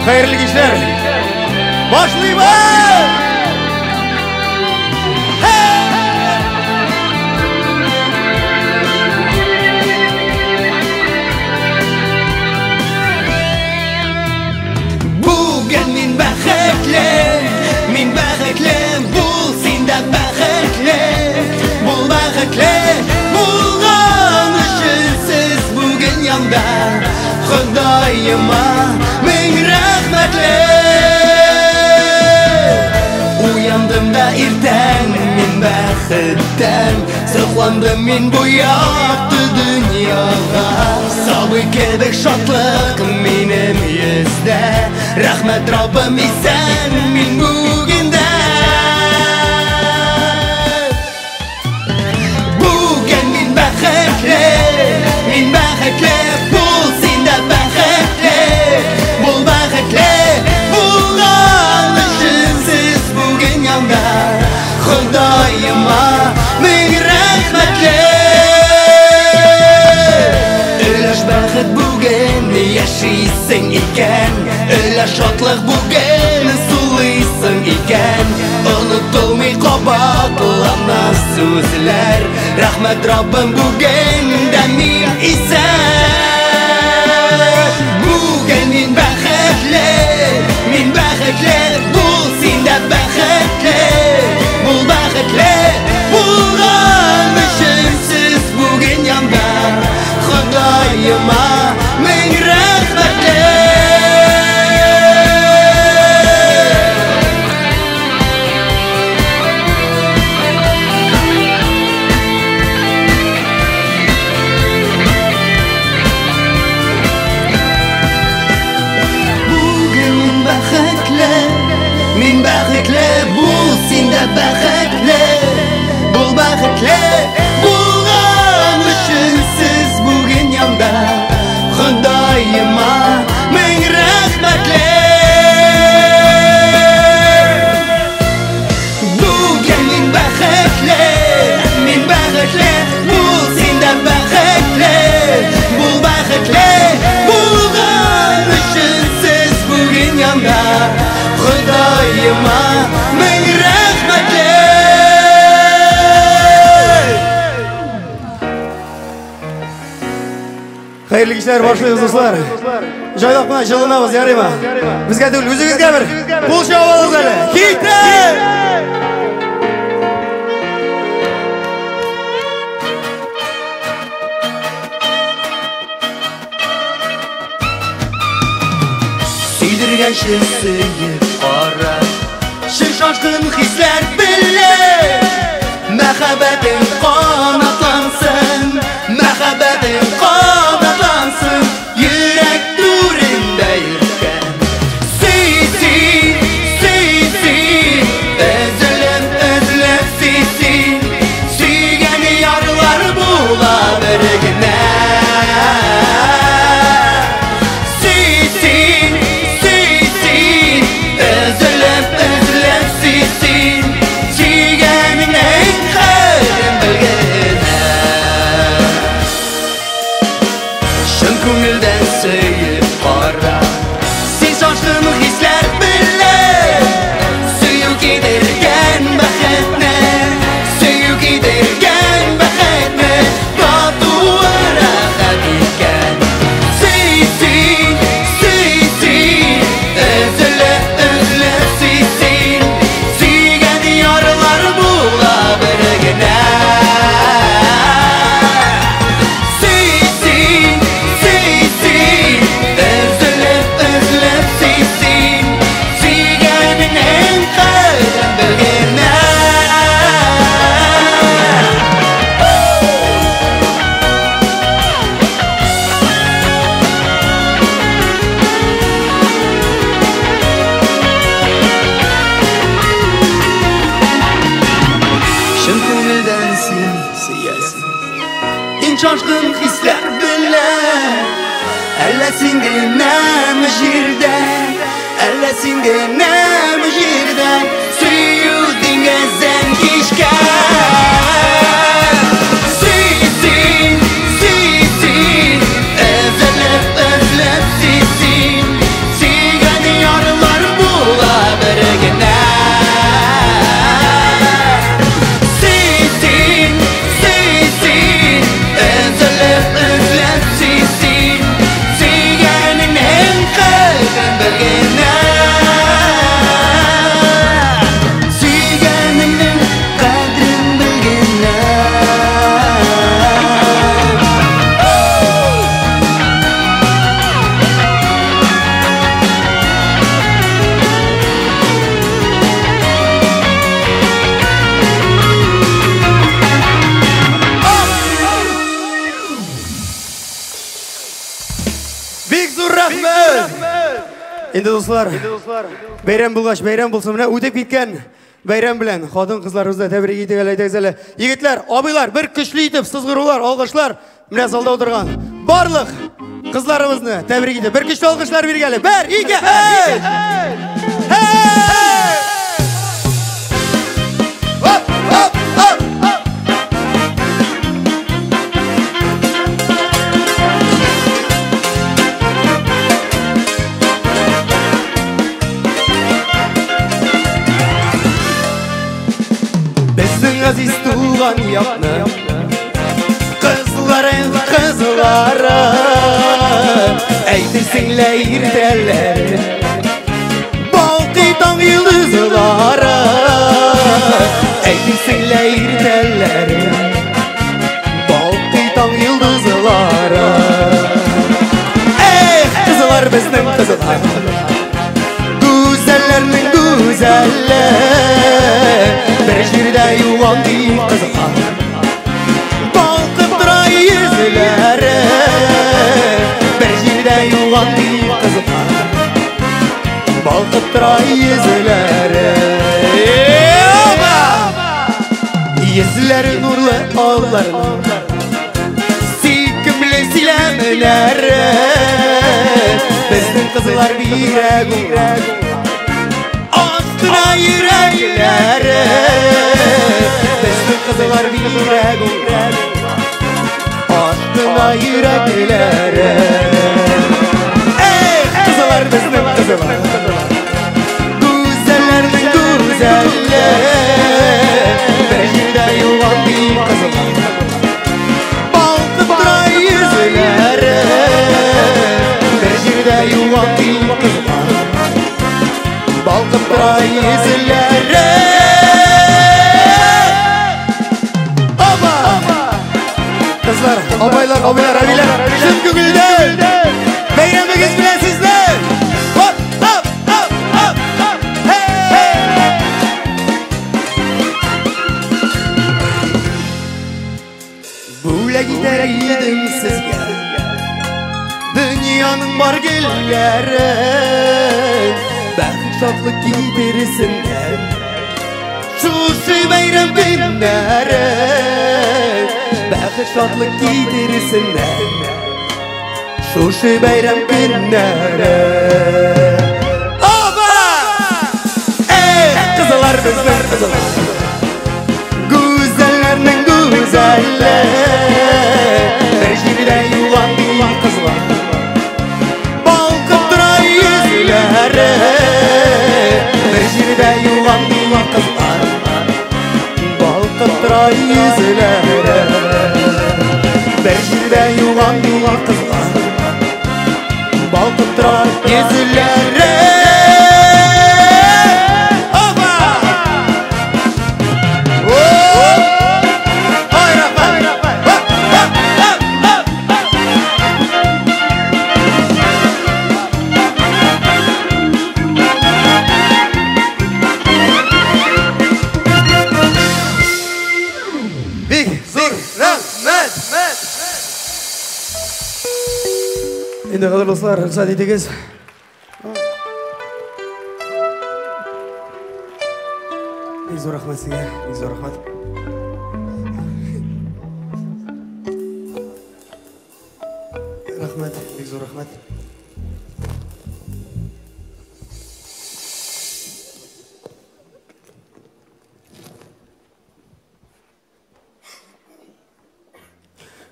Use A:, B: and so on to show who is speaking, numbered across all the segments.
A: Хәерле кичләр. Башлыйбыз! Бүген мин бәхетле, мин бәхетле, бул син дә бәхетле, бул бәхетле, булган өчен сез бүген янда, Ходаема мең рәхмәтле. Уяндым да иртән мин бәхеттән, сокландым мин бу якты дөньяга. Сабый кебек шатлык минем йөздә, рәхмәт Раббым исән мин бүген дә. Бүген мин бәхетле, мин бәхетле, бул син дә бәхетле, бул бәхетле, булган өчен сез бүген янда, Ходаема мең рәхмәтле. Өләш бәхет бүген яшисең икән, өләш шатлык бүген сулыйсың икән, онытылмый кабатлана сүзләр, рәхмәт Раббым бүген дә мин исән. Бүген мин бәхетле, мин бәхетле, бул син дә бәхетле, бул бәхетле, булган өчен сез бүген янда, Ходаема мең рәхмәтле. Бүген мин бәхетле, мин бәхетле, бул син дә бәхетле, бул бәхетле, булган өчен сез бүген янда, Ходаема мең рәхмәтле. Бүген мин бәхетле, мин бәхетле, бул син дә бәхетле, бул бәхетле, булган өчен сез бүген янда, Ходаема мең рәхмәтле. Хәерле кичләр, башлыйбыз, дуслар. Җайлап кына җылынабыз, ярыймы? Безгә түгел, үзегезгә бер кул чабыгыз әле. Китте! Сөйдергәнче сөеп кара, чын шашкын хисләр белән, мәхәббәтең канатлансын, мәхәббәтең канатлансын, йөрәк түрендә йөрткән. Сөй, сөй, сөй, сөй, өзелеп, өзелеп сөй, сөй, сөйгән ярлар була бер генә. Сөй, сөй, сөй, сөй, өзелеп, өзелеп сөй, сөй, сөйгәнеңнең кадерен белгенә. Чын күңелдән сөеп кара, син шашкын хисләр белән, сөю кидергән бәхетне, сөю кидергән бәхетне, татуы рәхәт икән. Сөй, сөй, сөй, сөй, өзелеп, өзелеп сөй, сөй, сөйгән ярлар була бер генә. Сөй, сөй, сөй, сөй, өзелеп, өзелеп сөй, сөй, сөйгәнеңнең кадерен белгенә. Чын күңелдән син сөясең, иң шашкын хисләр белән, әллә син генәме җирдә, әллә син генәме җирдә, сөю диңгезен кичкән. Сөй, сөй, сөй, сөй, өзелеп, өзелеп сөй, сөй, сөйгән рәхмәт! Инде дуслар, бәйрәм булгач, бәйрәм булсын. Менә үтеп киткән бәйрәм белән хатын-кызларыбызны тәбрик итик әле, әйдәгез әле. Егетләр, абыйлар, бер көчле итеп сызгырулар, алкышлар менә залда утырган барлык кызларыбызны тәбрик итеп, бер көчле алкышлар бирик әле. Бер, ике, өч! Hey! Оп, оп, оп, оп! Безнең азиз туган якны кызлары, кызлары, әйтерсең лә иртәләр балкый таң йолдызлары, әйтерсең лә иртәләр балкый таң йолдызлары. Эх, кызлар, безнең кызлар, гүзәлләрнең гүзәле, бер җирдә юк андый кызлар, балкып тора йөзләре, бер җирдә юк андый кызлар, балкып тора йөзләре. Оба! Йөзләре нурлы аларның, сөйкемле сөйләмләре, безнең кызлар бигрәк уңган, астына йөрәкләре, безнең кызлар бигрәк уңган, астына йөрәкләре. Эх, кызлар, безнең кызлар, гүзәлләрнең гүзәле, бер җирдә юк андый кызлар, балкып тора йөзләре, бер җирдә юк андый кызлар, балкып тора йөзләре. Оба! Кызлар, абайлар, абыйлар, әбиләр, чын күңелдән бәйрәмегез белән сезне! Оп, оп, оп, оп, оп! Hey! Бүләк итәр идем сезгә дөньяның бар гөлләрен, бәхет, шатлык китерсеннәр шушы бәйрәм көннәре, бәхет, шатлык китерсеннәр шушы бәйрәм көннәре. Оба! Эх, кызлар, безнең кызлар, гүзәлләрнең гүзәле, бер җирдә юк андый кызлар, балкып тора йөзләре, бер җирдә юк андый кызлар, балкып тора йөзләре, бер җирдә юк андый кызлар, балкып тора йөзләре. Оба! Оп! Ай, рәхмәт! Оп, оп, оп, оп! Бик зур рәхмәт! Инде, кадерле дуслар, рөхсәт итегез. Бик зур рәхмәт сезгә, бик зур рәхмәт. Рәхмәт, бик зур рәхмәт.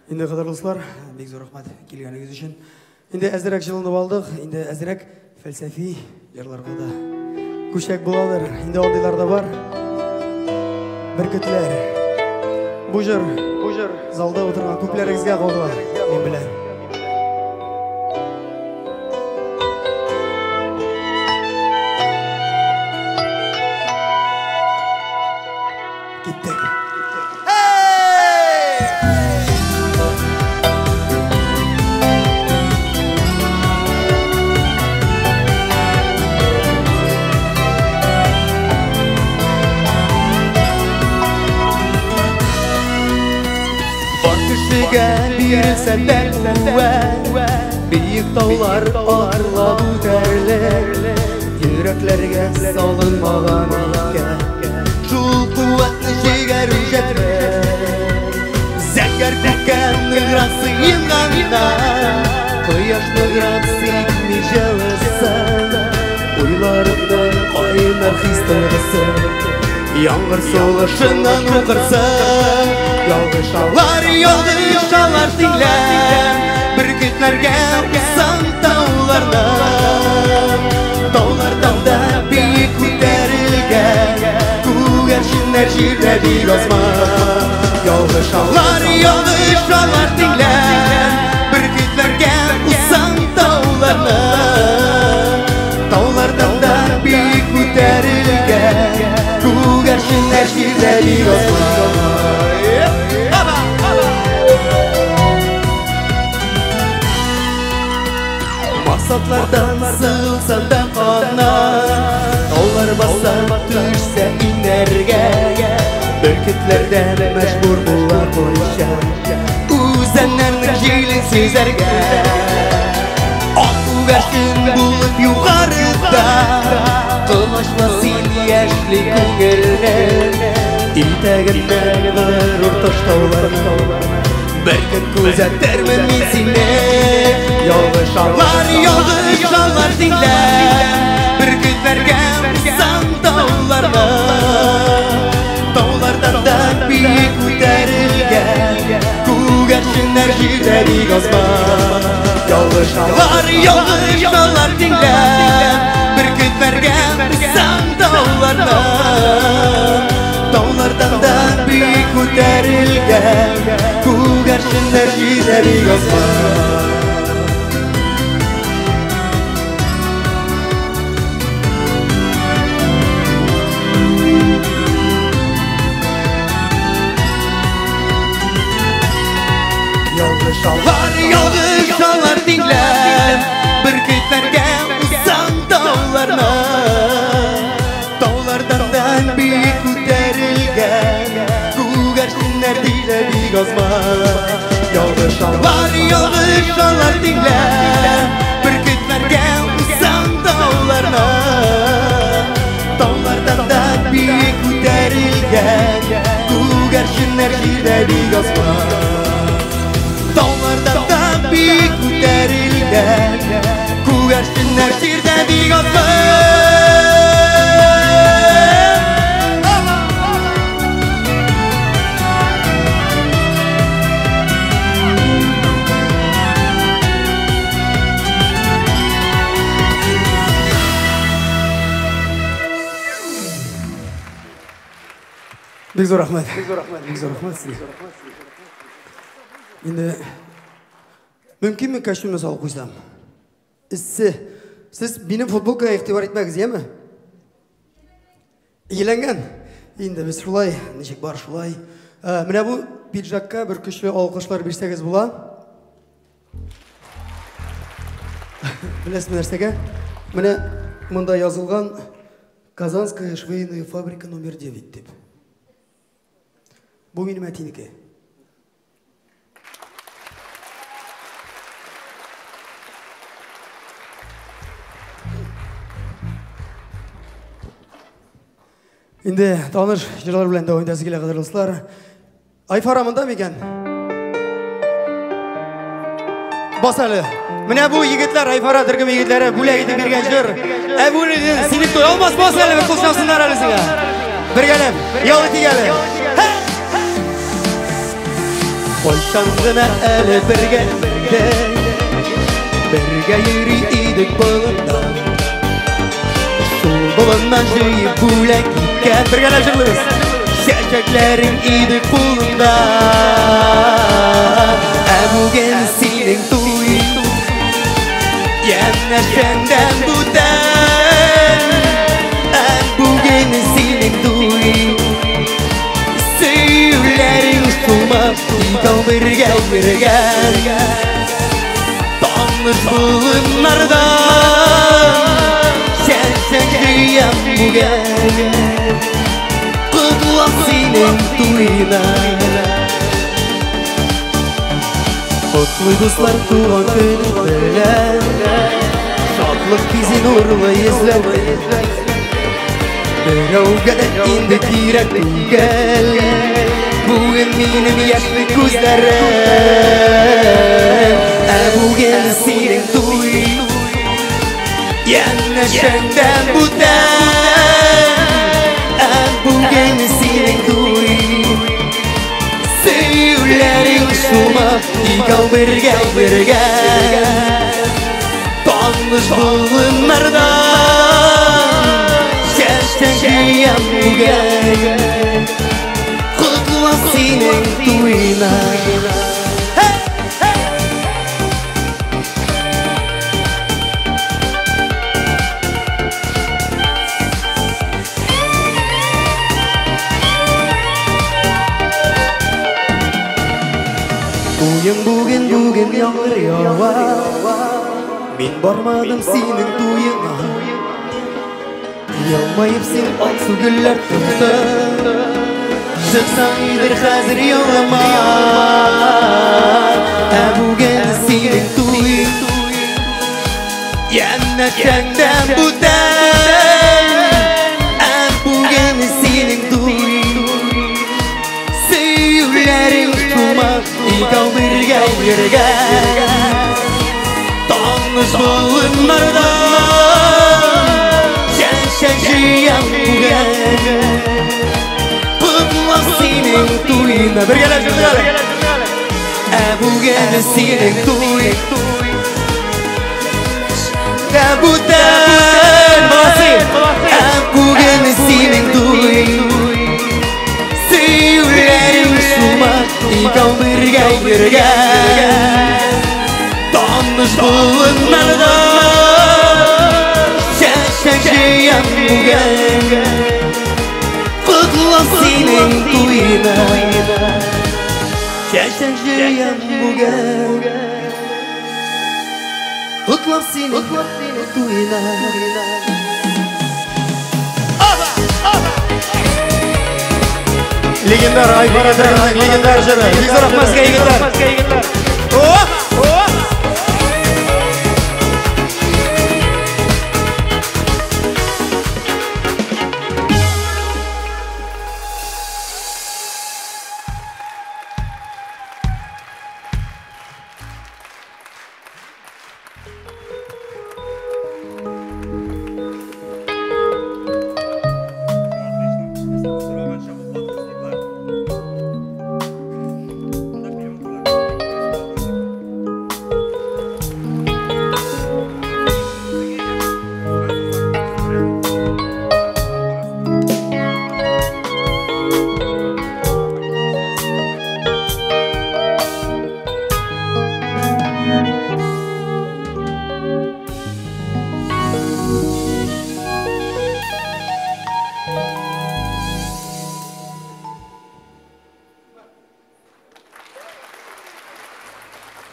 A: Инде, кадерле дуслар, бик зур рәхмәт килгәнегез өчен. Инде әзрәк җылынып алдык, инде әзрәк фәлсәфи җырларга да күчәк буладыр. Инде андыйлар да бар. Бөркетләр. Бу җыр, бу җыр залда утырган күпләрегезгә кагыла, мин беләм. Киттек. Hey! Бар кешегә бирелсә дә куәт, Биек таулар атлап үтәрлек, йөрәкләргә салынмаган икән шул куәтне җегәр үҗәтлек. Зәңгәр күккә ныграк сыенганда, кояш ныграк сипми җылысын, уйларымның кайнар хис тойгысы яңгыр сулышыннан укырсын. Ялгышалар, ялгышалар тиңләр, бөркетләргә узсан тауларны. Таулардан да биек күтәрелгән күгәрченнәр җирдә бик азмы. Ялгышалар, ялгышалар тиңләр, бөркетләргә узсан тауларны. Таулардан да биек күтәрелгән күгәрченнәр җирдә бик азмы. Максатлардан сыгылса да канат, таулар баса төшсә иңнәргә, бөркетләрдән мәҗбүр була кайчан үзәннәрнең җилен сөзәргә. Ак күгәрчен булып югарыда колачлы син яшьли күңелне, итәгемнән горур таш тауларны бер көн күзәтермен мин сине. Ялгышалар, ялгышалар тиңләр, бөркетләргә узсан тауларны. Таулардан да биек күтәрелгән күгәрченнәр җирдә бик азмы. Ялгышалар, ялгышалар тиңләр, бөркетләргә узсан тауларны. Таулардан да биек күтәрелгән күгәрченнәр җирдә бик азмы. Ялгышалар, ялгышалар тиңләр, бөркетләргә узсан тауларны. Таулардан да биек күтәрелгән күгәрченнәр җирдә бик азмы. Ялгышалар, ялгышалар тиңләр, бөркетләргә узсан тауларны. Таулардан да биек күтәрелгән күгәрченнәр җирдә бик азмы. Таулардан да биек күтәрелгән күгәрченнәр җирдә бик азмы. Бик зур рәхмәт. Бик зур рәхмәт сезгә. Инде мөмкинме костюмны салып куйсам? Эссе. Сез минем футболкага игътибар итмәгез, яме? Иләнгән. Инде без шулай, ничек бар шулай. Менә бу пиджакка бер көчле алкышлар бирсәгез була. Беләсезме нәрсәгә? Менә монда язылган Казанская швейная фабрика номер 9 дип. Бу минем әтинеке. Инде таныш җырлар белән дәвам итәсе килә, кадерле дуслар. Айфара монда микән? Бас әле. Менә бу егетләр, Айфара төркеме егетләре бүләк итеп биргән җыр. Ә бу сине туя алмас, бас әле, бер кул чапсыннар әле сиңа. Бергәләп, ял итик әле. Кайчан гына әле бергә бергә йөри идек болында. Шул болыннан җыеп бүләк иткән, бергәләп җырлыйбыз. Чәчәкләрең иде кулыңда. Ә бүген синең туй, янәшәңдән бүтән. Ә бүген синең туй, сөюләрең шулмас, икәү бергә йөргән. Таныш болыннарда чәчәк җыям бүген, котлап синең туйна. Котлый дуслар туган көнең белән. Шатлык бизи нурлы йөзләр. Берәүгә дә инде кирәк түгел. Бүген минем яшьле күзләрем. Ә бүген синең туй. Янәшәңдә бүтән. Ә бүген синең туй. Сөюләрең шума икәү бергә бергә. Таныш болыннарда чәчәк җыям бүген. Котлап синең туйна. Туең бүген, бүген яңгыр ява. Мин бармадым синең туеңа. Елмаеп син алсу гөлләр тоттың. Чыксаң идер хәзер яныма. Ә бүген синең туй. Янәшәңдә бүтән. Ә бүген синең туй. Сөюләрең шума икәү бергә бергә. Таныш болыннарда чәчәк җыям бүген. Котлап синең туйны. Бергәләп җырлыйк әле. Ә бүген синең туй. Ә бүтән. Молодцы. Ә бүген синең туй. Сөюләрең шума икәү бергә бергә. Таныш болыннарда чәчәк җыям бүген. Котлап синең туйны. Чәчәк җыям бүген. Котлап синең туйны. Легендар Айбар Әзәрованың легендар җыры. Бик зур рәхмәт сезгә, егетләр.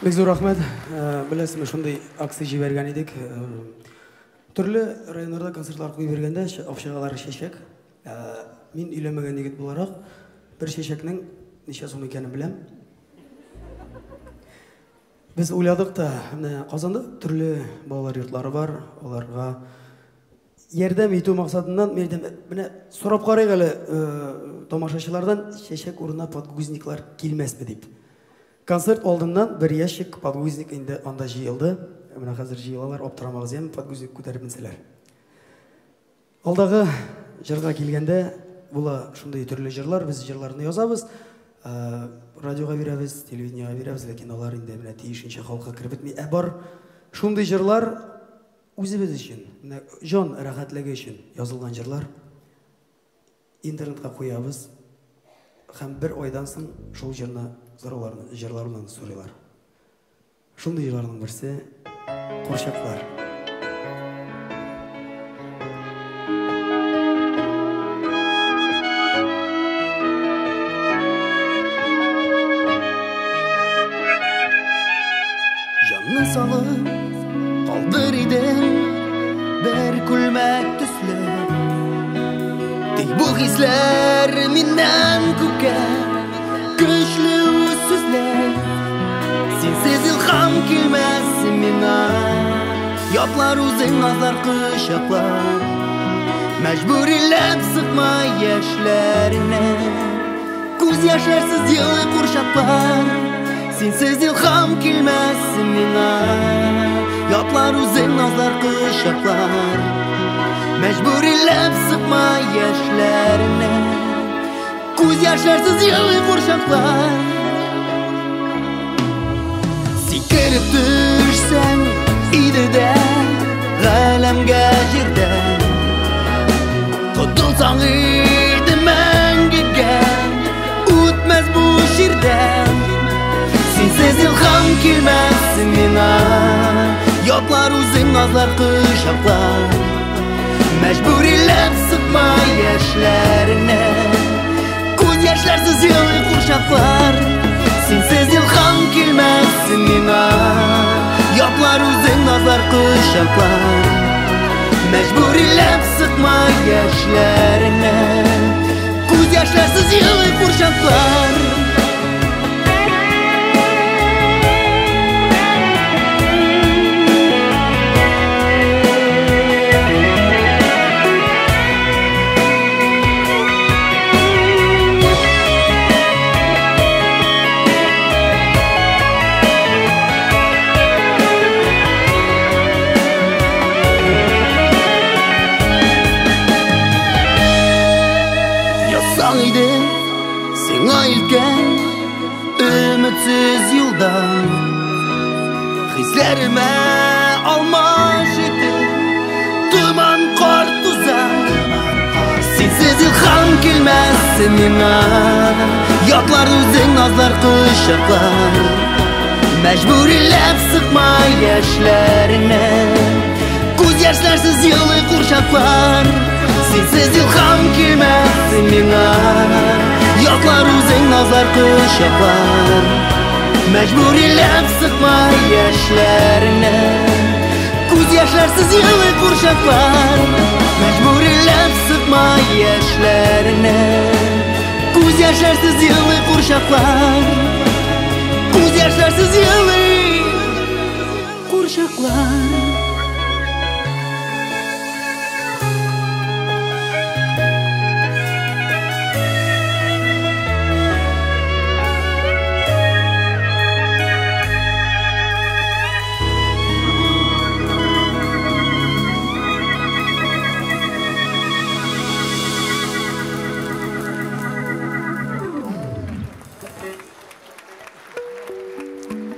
A: Бик зур рәхмәт. Беләсезме, шундый акция җибәргән идек. Төрле районнарда концертлар куеп йөргәндә акчагалар чәчәк. Мин өйләнмәгән егет буларак, бер чәчәкнең ничә сум икәнен беләм. Без уйладык та, менә Казанда төрле балалар йортлары бар, аларга ярдәм итү максатыннан, менә сорап карыйк әле тамашачылардан, чәчәк урынына подгузниклар килмәсме дип. Концерт алдыннан бер ящик подгузник инде анда җыелды. Менә хәзер җыелалар, аптырамагыз, яме подгузник күтәреп менсәләр. Алдагы җырга килгәндә була шундый төрле җырлар, без җырларны язабыз, радиога бирәбез, телевидениегә бирәбез, ләкин алар инде менә тиешенчә халыкка кереп бетми. Ә бар шундый җырлар үзебез өчен, менә җан рәхәтлеге өчен язылган җырлар интернетка куябыз һәм бер айдан соң шул җырны җырларыннан сорыйлар. Шундый җырларның берсе Курчаклар.
B: Җанны салып калдыр идем бер күлмәк төсле. Тик бу хисләр миннән күпкә көчле сүзләр. Синсез Ятлар үзең назлар кочаклар. Мәҗбүриләп сыкма яшьләреңне. Күз яшьләрсез елый курчаклар. Синсез илһам килмәс миңа. Ятлар үзең назлар кочаклар. Мәҗбүриләп сыкма яшьләреңне. Күз яшьләрсез елый курчаклар. Сикереп төшсәң иде дә галәмгә җирдән. Котылсаң иде мәңгегә, үтмәс бу җирдән. Синсез илһам килмәс миңа. Ятлар үзең назлар кочаклар. Мәҗбүриләп сыкма яшьләреңне. Күз яшьләрсез елый курчаклар. Синсез илһам килмәс миңа. Ятлар үзең назлар кочаклар. Мәҗбүриләп сыкма яшьләреңне. Күз яшьләрсез елый курчаклар. Сиңа илткән өметсез юлдан. Хисләремә алмаш итеп томан кар тузан. Синсез илһам килмәс миңа. Ятлар үзең назлар кочаклар. Мәҗбүриләп сыкма яшьләреңне. Күз яшьләрсез елый курчаклар. Синсез илһам килмәс миңа. Ятлар үзең назлар кочаклар. Мәҗбүриләп сыкма яшьләреңне. Күз яшьләрсез елый курчаклар. Мәҗбүриләп сыкма яшьләреңне. Күз яшьләрсез елый курчаклар. Күз яшьләрсез елый курчаклар.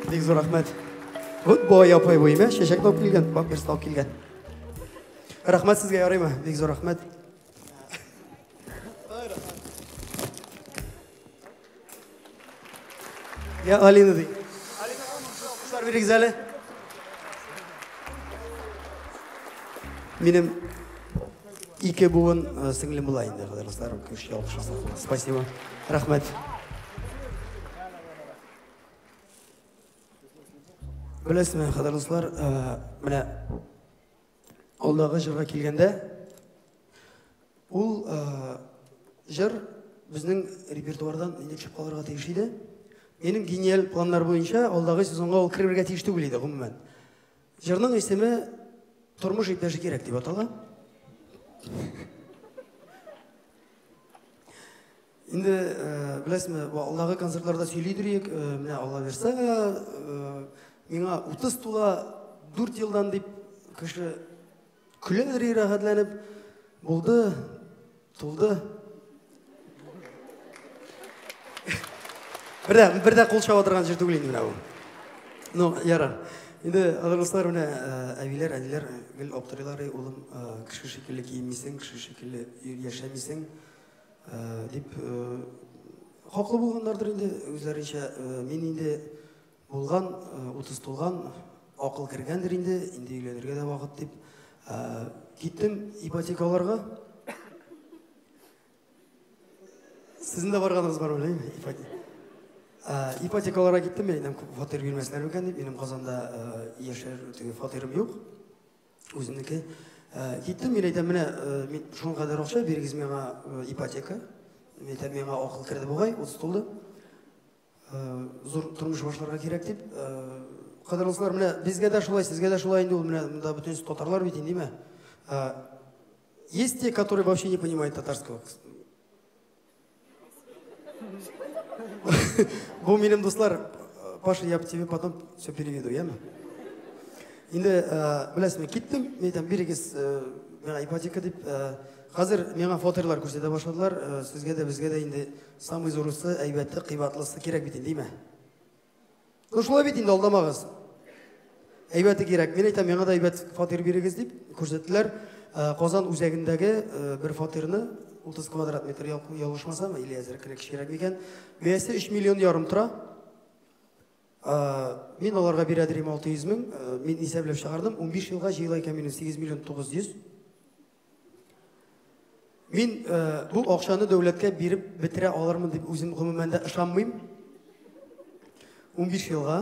A: Бик зур рәхмәт. Вот бу апай бу име, чәчәк алып килгән, памперс алып килгән. Рәхмәт сезгә, ярыймы? Бик зур рәхмәт. Я Алина ди. Алина, алкышлар бирегез әле. Минем ике буын сеңлем була инде, кадерле дуслар, көчле алкышлар. Спасибо. Рәхмәт. Беләсезме, кадерле дуслар, менә алдагы җырга килгәндә, ул җыр безнең репертуардан инде төшеп калырга тиеш иде. Минем гениаль планнар буенча алдагы сезонга ул керергә тиеш түгел иде гомумән. Җырның исеме Тормыш иптәше кирәк дип атала. Инде беләсезме, бу алдагы концертларда сөйлидер идек, менә Алла бирсә, миңа 30 тула 4 елдан дип кеше көләдер рәхәтләнеп. Булды, тулды. Бер дә кул чаба торган җыр түгел инде менә бу. Ну, ярар. Инде, кадерле менә әбиләр, әниләр гел аптырыйлар, эй, улым, кеше шикелле киенмисең, кеше шикелле яшәмисең дип хаклы булганнардыр инде үзләренчә. Мин инде булган, 30 тулган, акыл кергәндер инде, инде өйләнергә дә вакыт дип киттем ипотекаларга. Сезнең дә барганыгыз бар, белмим, ипотека. Ипотекаларга киттем, мин әйтәм, фатир бирмәсләр микән дип, минем Казанда яшәр теге фатирым юк, үземнеке. Киттем, мин әйтәм, менә мин шуның кадәр акча бирегез миңа ипотека. Мин әйтәм, миңа акыл керде бугай, 30 тулды. Зур тормыш башларга кирәк дип, Кадерле дуслар, менә безгә дә шулай, сезгә дә шулай инде ул, менә монда бөтенесе татарлар бит инде, димә. Есть те, которые вообще не понимают татарского. Бу минем дуслар, Паша, я тебе потом все переведу, яме? Инде, беләсезме, киттем, мин әйтәм, бирегез миңа ипотека дип. Хәзер миңа фатирлар күрсәтә башладылар. Сезгә дә, безгә дә инде самый зурысы, әйбәте, кыйбатлысы кирәк бит инде, димә. Ну шулай бит инде, алдамагыз. Әйбәте кирәк. Мин әйтәм, миңа да әйбәт фатир бирегез дип күрсәттеләр. Казан үзәгендәге бер фатирны 30 квадрат метр, ялгышмасам, или әзерәк кенә кечкенәрәк микән. Бәясе 3 миллион ярым тора. Мин аларга бирә дирим 600 мең. Мин исәпләп чыгардым, 15 елга җыела икән минем 8 миллион 900. Мин бу акчаны дәүләткә биреп бетерә алырмын дип үзем гомумән дә ышанмыйм. 15 елга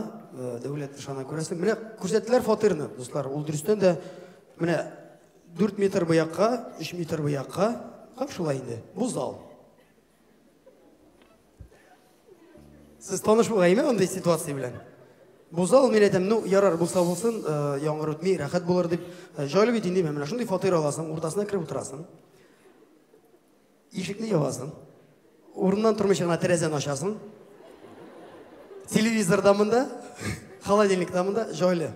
A: дәүләт ышана күрәсең. Менә күрсәттеләр фатирны, дуслар. Ул дөрестән дә менә 4 метр бу якка, 3 метр бу якка, һәм шулай инде. Бу зал. Сез таныш булгаймы андый ситуация белән? Бу зал, мин әйтәм, ну ярар булса булсын, яңгыр үтми, рәхәт булыр дип. Җайлы бит инде, менә шундый фатир аласың, уртасына кереп утырасың. Ишекне ябасың. Урыннан тормыйча гына тәрәзәне ачасың. Телевизор да монда, холодильник та монда, җайлы.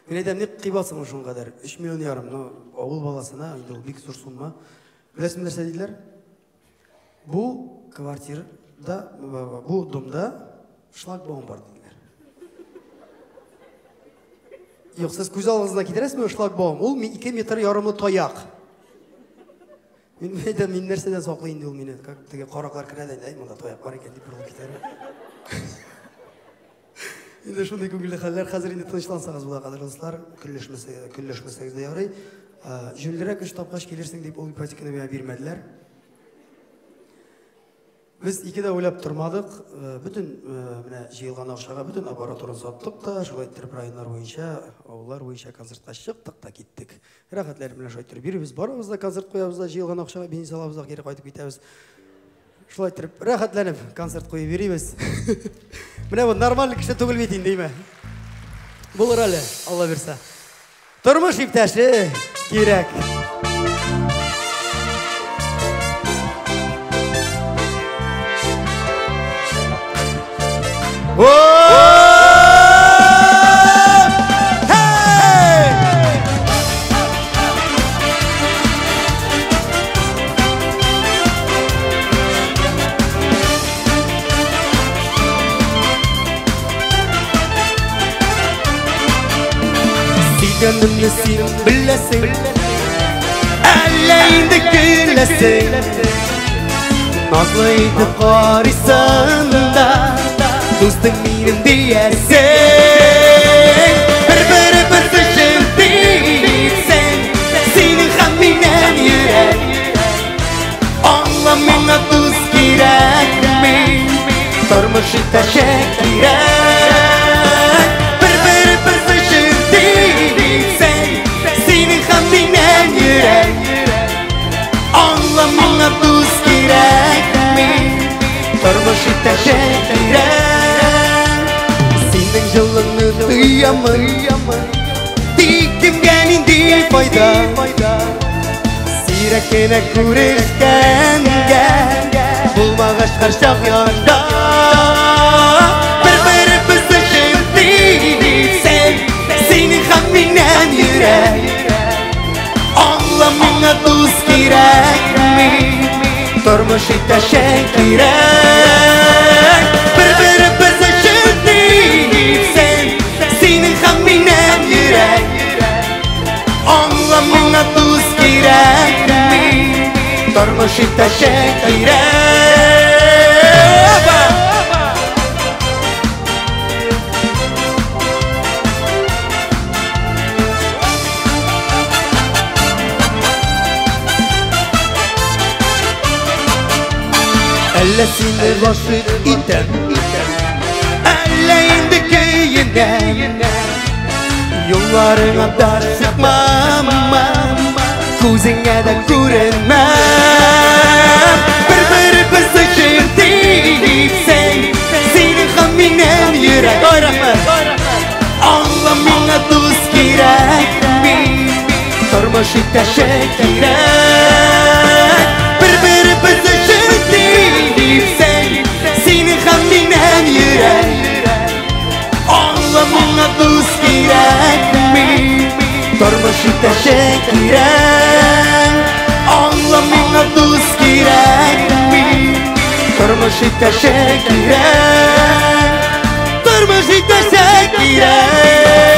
A: Мин әйтәм, ник кыйбатсың шуның кадәр? 3 миллион ярым, ну авыл баласына инде ул бик зур сумма. Беләсезме нәрсә диделәр? Бу квартирда, бу домда шлагбаум бар диделәр. Юк, сез күз алдыгызга китерәсезме шлагбаум? Ул 2 метр ярымлы таяк. Мин әйтәм, мин нәрсәдән саклый инде ул мине? Как теге караклар керә дә, әй, монда таяк бар икән дип борылып китәр. Инде шундый күңелле хәлләр. Хәзер инде тынычлансагыз була, кадерле дуслар, көлләшмәсәгез дә ярый. Җүнлерәк эш тапкач килерсең дип ул ипотеканы миңа бирмәделәр. Без ике дә уйлап тормадык. Бөтен менә җыелган акчага бөтен аппаратураны саттык та, шулай иттереп районнар буенча, авыллар буенча концертка чыктык та киттек. Рәхәтләнеп менә шулай иттереп йөрибез, барыбыз да концерт куябыз да, җыелган акчага бензин алабыз да, кире кайтып китәбез. Шулай иттереп рәхәтләнеп концерт куеп йөрибез. Менә бу нормаль кеше түгел бит инде, димә. Булыр әле, Алла бирсә. Тормыш иптәше кирәк. Сөйгәнемне син беләсең, әллә инде көләсең. Назлы итеп карыйсың да, дустың минем диясең. Бер-беребез өчен типсең, синең һәм минем йөрәк. Аңла, миңа дус кирәкми, тормыш иптәше кирәк. Бер-беребез өчен типсең, синең һәм минем йөрәк. Аңла, миңа дус кирәкми, тормыш иптәше кирәк. Синең җылыңны тоямын, тик кемгә нинди файда? Сирәк кенә күрешкәнгә, булмагач һәрчак янда. Бер-беребез өчен типсең, синең һәм минем йөрәк. Аңла, миңа дус кирәкми, тормыш иптәше кирәк. Бер-беребез өчен типсең, синең һәм минем йөрәк. Аңла, миңа дус кирәкми, тормыш иптәше кирәк. Әллә сине гашыйк итәм, әллә инде көенәм. Юлларыңа да чыкмам, күзеңә дә күренмәм. Бер-беребез өчен типсең, синең һәм минем йөрәк. Ай, рәхмәт.
B: Тормыш иптәше кирәк. Бер-беребез өчен типсен синең һәм минем йөрәк. Аңла, миңа дус кирәкми, тормыш иптәше кирәк. Аңла, миңа дус кирәкми, тормыш иптәше кирәк. Тормыш иптәше кирәк.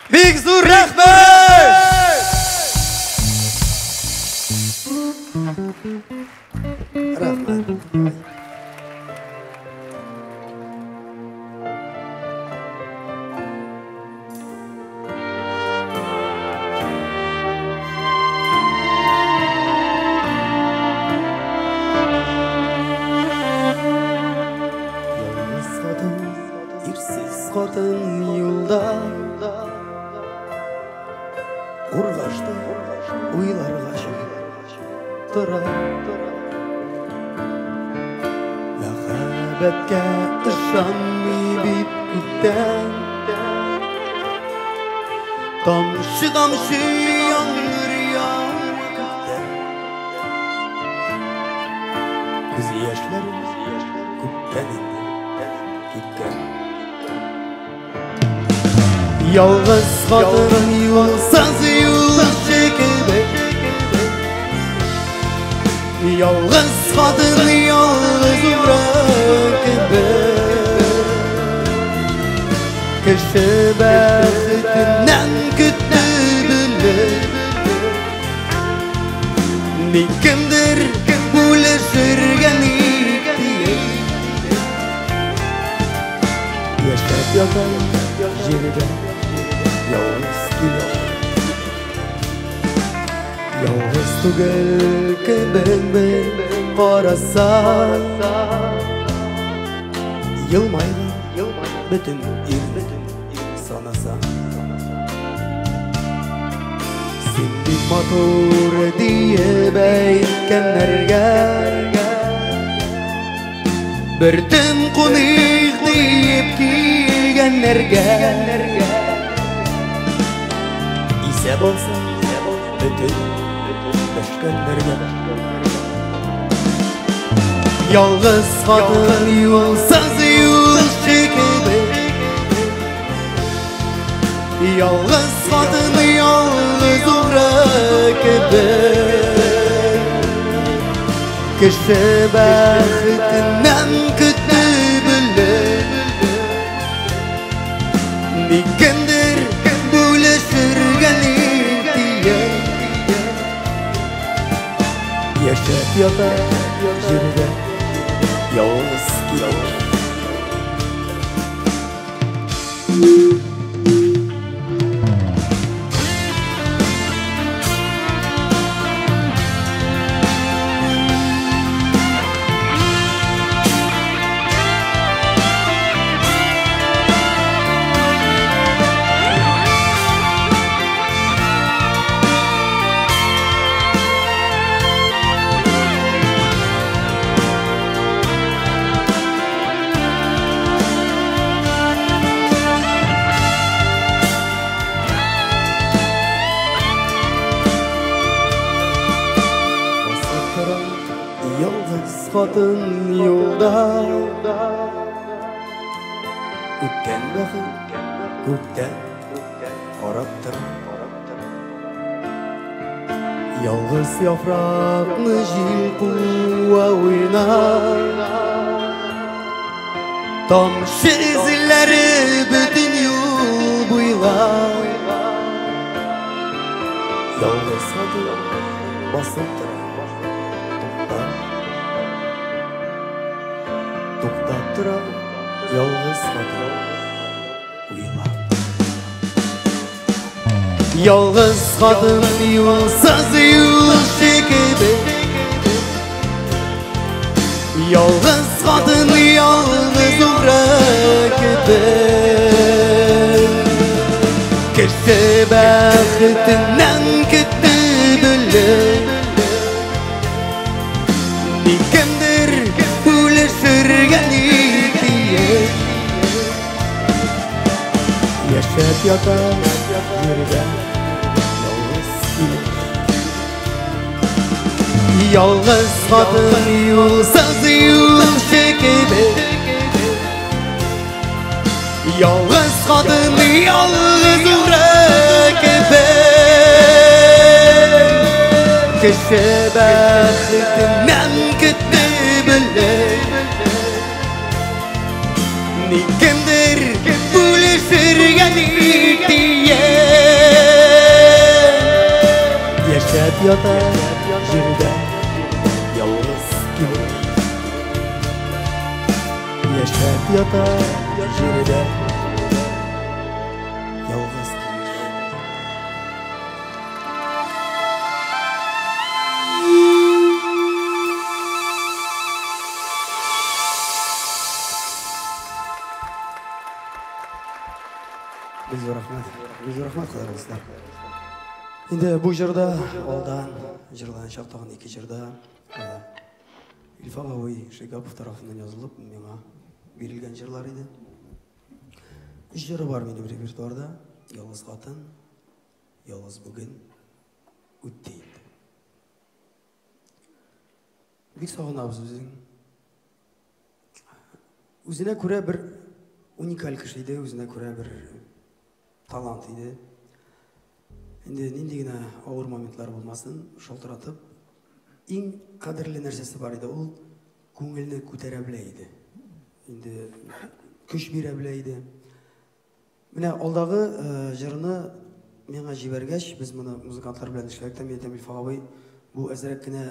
A: Бик зур рәхмәт! Рәхмәт. Ялгыз хатын, ирсез хатын юлда Ургашты, уйларга чумып тора. Мәхәббәткә ышанмый бит күптән. Тамчы-тамчы яңгыр ява күктән. Күз яшьләрем күптән инде кипкән.
B: Ялгыз хатын юлсыз юлчы кебек. Ялгыз хатын ялгыз ура кебек. Кеше бәхетеннән көтте белеп. Ник кемдер бүлешергә ник диеп.
A: Яшәп ята җирдә ялгыз килә. Ялгыз түгел кебек бер карасаң, елмайган бөтен ирне санасаң. Син бик матур диеп әйткәннәргә,
B: Бер төн куныйк диеп килгәннәргә.
A: Исәп алсаң бөтен дәшкәннәргә.
B: Ялгыз хатын юлсыз юлчы кебек. Ялгыз хатын ялгыз угры кебек. Кеше бәхетеннән көтте белеп. Ник кемдер бүлешергә ник диеп.
A: Яшәп ята җирдә ялгыз килә. Басып тора ялгыз хатын юлда. Үткән бәхет күктән карап тора. Ялгыз яфракны җил куа уйнап.
B: Тамчы эзләре бөтен юл буйлап.
A: Ялгыз хатын басып тора, туктап. Туктап тора ялгыз хатын уйлап.
B: Ялгыз хатын юлсыз юлчы кебек. Ялгыз хатын ялгыз угры кебек. Кеше бәхетеннән көтте белеп, ник кемдер бүлешергә ни тиеш? Яшәп ята җирдә ялгыз килеш. Ялгыз хатын юлсыз юлчы кебек, ялгыз хатын ялгыз уры кебек. Кеше бәхетеннән көтте белеп, ник кемдер бүлешергә ни тиеш? Яшәп ята җирдә ялгыз килеш. Яшәп ята җирдә ялгыз килеш.
A: Бик зур рәхмәт. Бик зур рәхмәт, кадерле дуслар. Инде бу җырда алдан җырланачак тагын ике җырда Илфак абый Шигапов тарафыннан язылып, миңа бирелгән җырлар иде. Өч җыры бар минем репертуарда. Ялгыз хатын, Ялгыз бүген, Үтте инде. Бик сагынабыз үзен. Үзенә күрә бер уникаль кеше иде, үзенә күрә бер талант иде. Инде нинди генә авыр моментлар булмасын, шалтыратып, иң кадерле нәрсәсе бар иде, ул күңелне күтәрә белә иде. Инде көч бирә белә иде. Менә алдагы җырны миңа җибәргәч, без моны музыкантлар белән эшләдек тә, мин әйтәм, Илфак абый, бу әзрәк кенә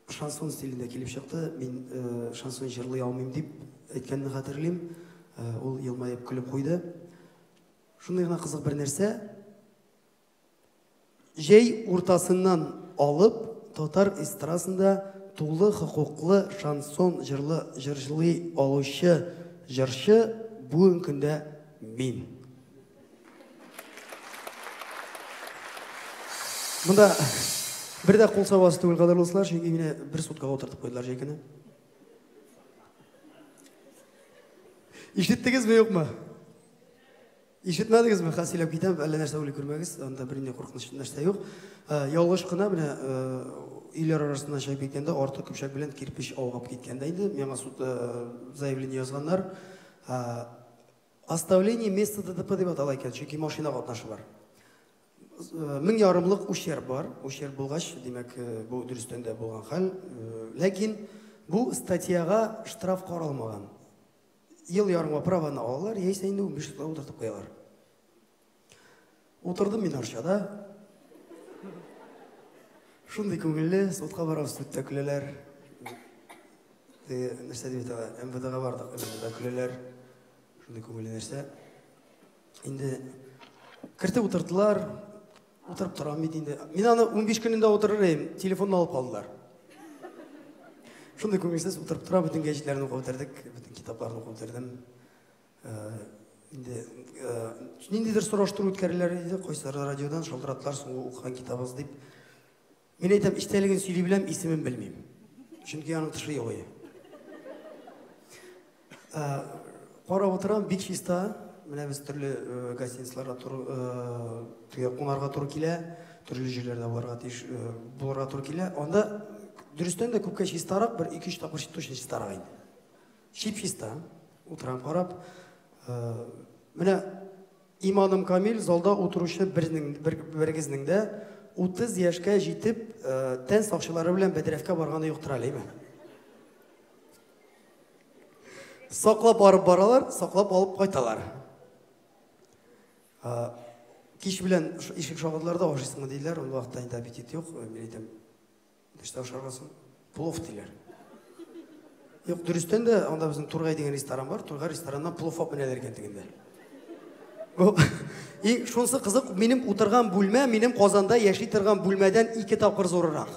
A: шансон стилендә килеп чыкты. Мин шансон җырлый алмыйм дип әйткәнне хәтерлим. Ул елмаеп көлеп куйды. Шундый гына кызык бер нәрсә. Җәй уртасыннан алып татар эстрадасында тулы хокуклы шансон җырлы җырлый алучы җырчы бүгенге көндә мин. Монда бер дә кул сабасы түгел, кадерле дуслар, чөнки мине бер суткага утыртып куйдылар җәй көне. Ишеттегезме, юкмы? Ишетмәдегезме? Хәзер сөйләп китәм, әллә нәрсә уйлый күрмәгез, анда бернинди куркыныч нәрсә юк. Ялгыш кына менә өйләр арасыннан чыгып киткәндә арты көпчәк белән кирпеч аугап киткән дә инде, миңа суд заявление язганнар. Оставление места ДТП дип атала икән, чөнки машина катнашы бар. 1500 ярымлык ущерб бар. Ущерб булгач, димәк, бу дөрестән дә булган хәл. Ләкин бу статьяга штраф каралмаган. Ел ярымга праваны алалар, яисә инде 15 елга утыртып куялар. Утырдым мин Арчада. Шундый күңелле, судка барабыз, судта көләләр. Теге нәрсә дип әйтә, МВДга бардык, МВДда көләләр. Шундый күңелле нәрсә. Инде кертеп утырттылар, утырып торам бит инде. Мин аны 15 көнендә утырыр идем, телефонны алып калдылар. Шундый күңелсез утырып тора, бөтен гәҗитләрне укып бетердек, бөтен китапларны укып бетердем. Инде ниндидер сораштыру үткәреләр иде, кайсылар радиодан шалтыраттылар, соңгы укыган китабыгыз дип. Мин әйтәм, эчтәлеген сөйли беләм, исемен белмим. Чөнки аның тышы юк иде. Карап утырам, бик чиста. Менә без төрле гостиницаларда теге кунарга туры килә, төрле җирләрдә булырга тиеш, булырга туры килә. Анда дөрестән дә күпкә чистарак, бер 2-3 тапкыр точно чистарак инде. Чип-чиста. Утырам карап. Менә иманым камил, залда утыручы бернең, бер, берегезнең дә 30 яшькә җитеп, тән сакчылары белән бәдрәфкә барганы юктыр әле, әйме? Саклап барып баралар, саклап алып кайталар. Кич белән ишек шакыдылар да, ашыйсыңмы диделәр, ул вакытта инде аппетит юк. Мин әйтәм, нәрсә ашарга соң? Плов диләр. Юк, дөрестән дә, анда безнең Тургай дигән ресторан бар, Тургай рестораннан плов алып менәләр икән тегендә. Бу, и шунысы кызык, минем утырган бүлмә, минем Казанда яши торган бүлмәдән 2 тапкыр зуррак.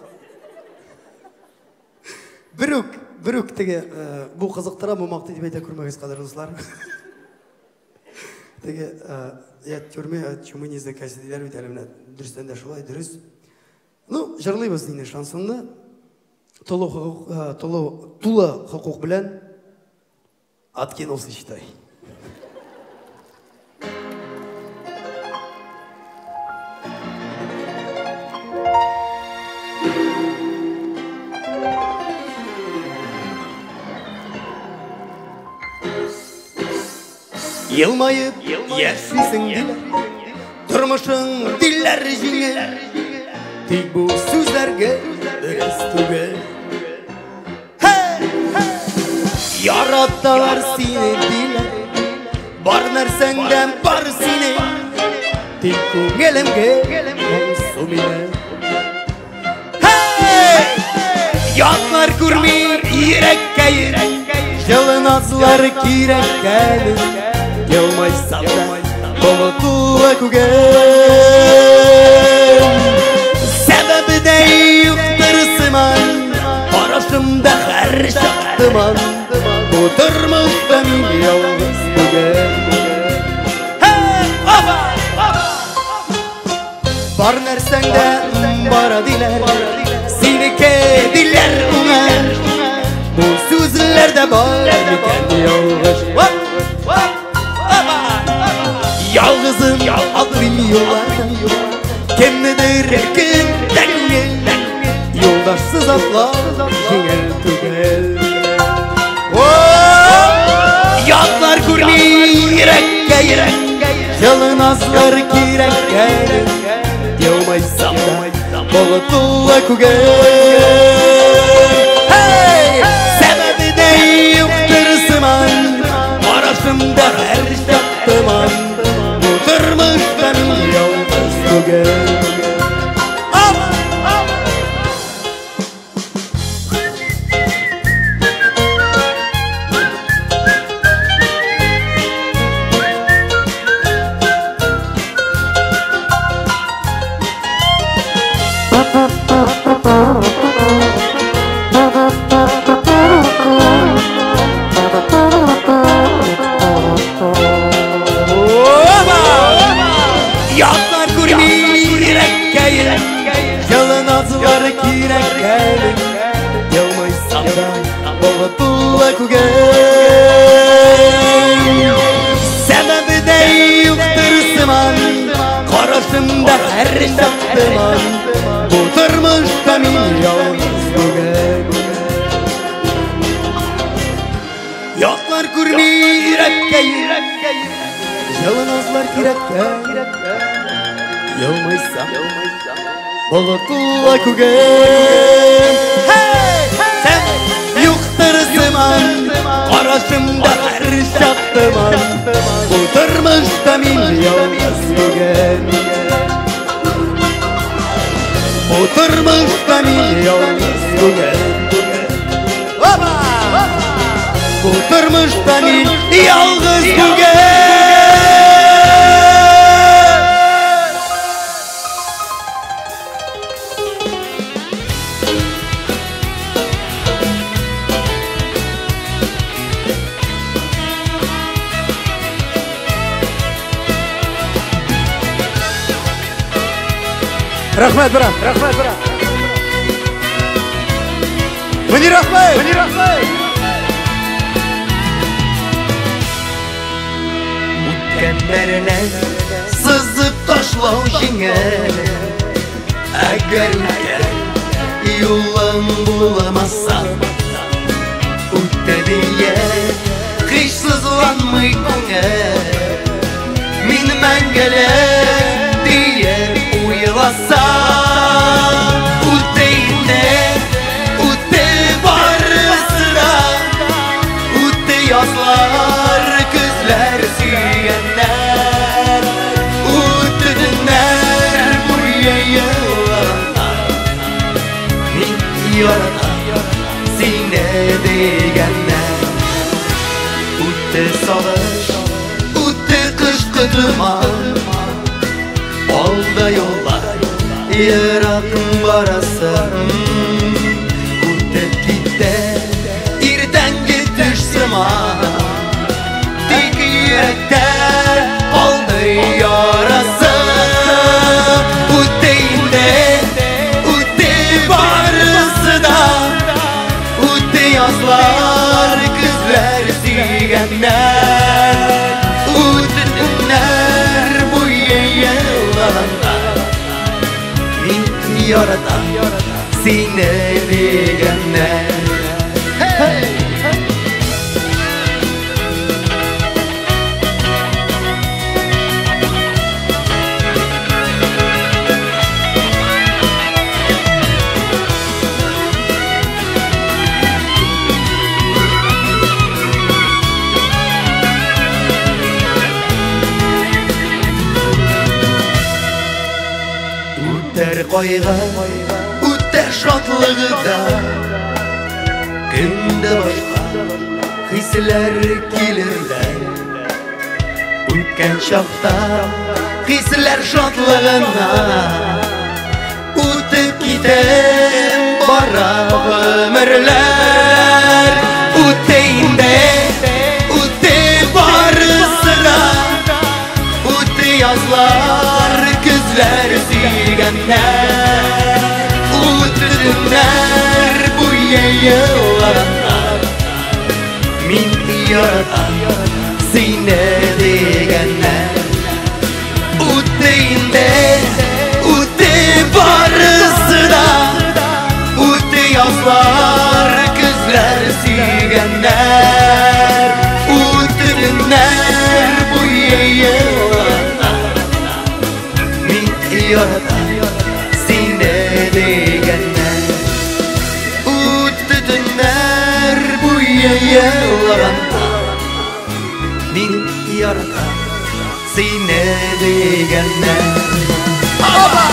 A: Берүк, берүк теге, бу кызыктыра, бу мактый дип әйтә күрмәгез, кадерле дуслар. Теге, я тюрьме от чумы не заказ диләр бит әле менә. Дөрестән дә шулай, дөрес. Ну, җырлыйбыз инде шансонны. Тулы хокук, тулы хокук белән откинулся, считай. Елмаеп яшисең диләр, тормышың диләр җиңел. Тик бу сүзләргә дөрес түгел. Яраталар сине диләр, бар нәрсәң дә бар синең. Тик күңелемгә моңсу минем. Ятлар күрми йөрәккә, җылы назлар кирәккән. Елмайсам да болытлы күгем, сәбәбе дә юктыр сыман, карашымда һәрчак томан. Бу тормышта мин ялгыз түгел. Бар нәрсәң дә бар диләр, синеке диләр уңар. Бу сүзләрдә бар микән ялгыш? Ялгызым атлыйм юлларда, кемнедер көтә күңел. Юлдашсыз атлау җиңел түгел. Ятлар күрми йөрәккә, җылы назлар кирәккән. Елмайсам да болытлы күгем, сәбәбе дә юктыр сыман, карашымда һәрчак томан. Бу тормышта мин ялгыз түгел. Ятлар күрми йөрәккә, җылы назлар кирәккән. Елмайсам да болытлы күгем, сәбәбе дә юктыр сыман, карашымда һәрчак томан. Бу тормышта мин ялгыз түгел. Ятлар күрми йөрәккә, җылы назлар кирәккән. Елмайсам болытлы күгем, сән юктыр сыман, карашымда һәрчак томан. Бу тормышта мин ялгыз түгел. Бу тормышта мин ялгыз түгел. Бу тормышта мин ялгыз түгел. Рәхмәт, брат, рәхмәт, брат. Мөнир Ахмәт! Мөнир Ахмәт! Үткәннәрне сызып ташлау җиңел, әгәр үткән юлың булмаса, үтте дия һич сызланмый күңел. Мин мәңгелек диеп уйласа, үтте инде, үтте барысы да, үтте язлар, көзләр, сөйгәннәр, үтте төннәр, буе еллар. Мин яратам сине дигәннәр. Үтте сагыш, үтте кышкы томан, алда юллар, ерак барасың. Үтеп китте иртәнге төш сыман, тик йөрәктә
B: язлар, көзләр сөйгәннәр. Үтте төннәр буе елаганнар. Мин яратам сине дигәннәр. Hey! Үтәр кайгы, үтәр шатлыгы да, көндә башка хисләр килерләр. Үткән чакта хисләр шатлыгына үтеп китә бара гомерләр. Үтте инде, үтте барысы да, үтте язлар, көзләр сөйгәннәр. Үтте төннәр буе елаганнар. Мин яратам сине дигәннәр. Үтте инде, үтте барысы да, үтте язлар, көзләр сөйгәннәр. Үтте төннәр буе елаганнар. Мин яратам сине дигәннәр. Үтте төннәр буе елаганнар. Мин яратам сине дигәннәр. Опа!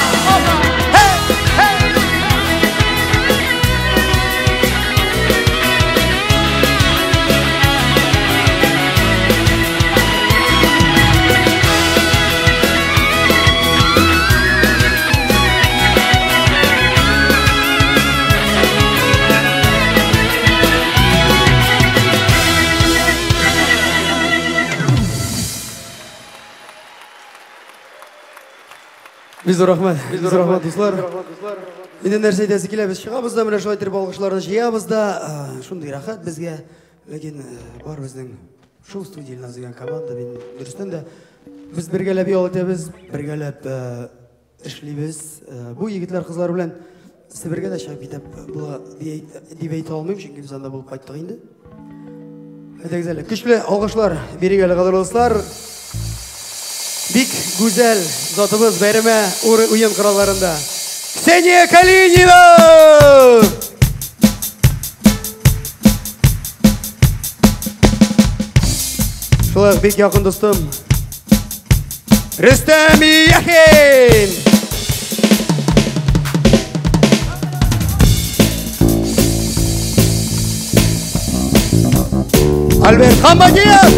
B: Hey! Hey!
A: Бик зур рәхмәт, бик зур рәхмәт, дуслар. Инде нәрсә әйтәсе килә, без чыгабыз да, менә шулай итеп алкышларны җыябыз да, шундый рәхәт безгә. Ләкин бар безнең шоу студия Илназ дигән команда, мин дөрестән дә без бергәләп ял итәбез, бергәләп эшлибез. Бу егетләр, кызлар белән Себергә дә чыгып китеп була дип әйтә алмыйм, чөнки без анда булып кайттык инде. Әйдәгез әле, көчле алкышлар бирик әле, кадерле дуслар. Бик гүзәл затыбыз бәйрәмә уен коралларында. Ксения Калинина! Шулай ук бик якын дустым Рөстәм Яхин! Альберт Хамбадиев!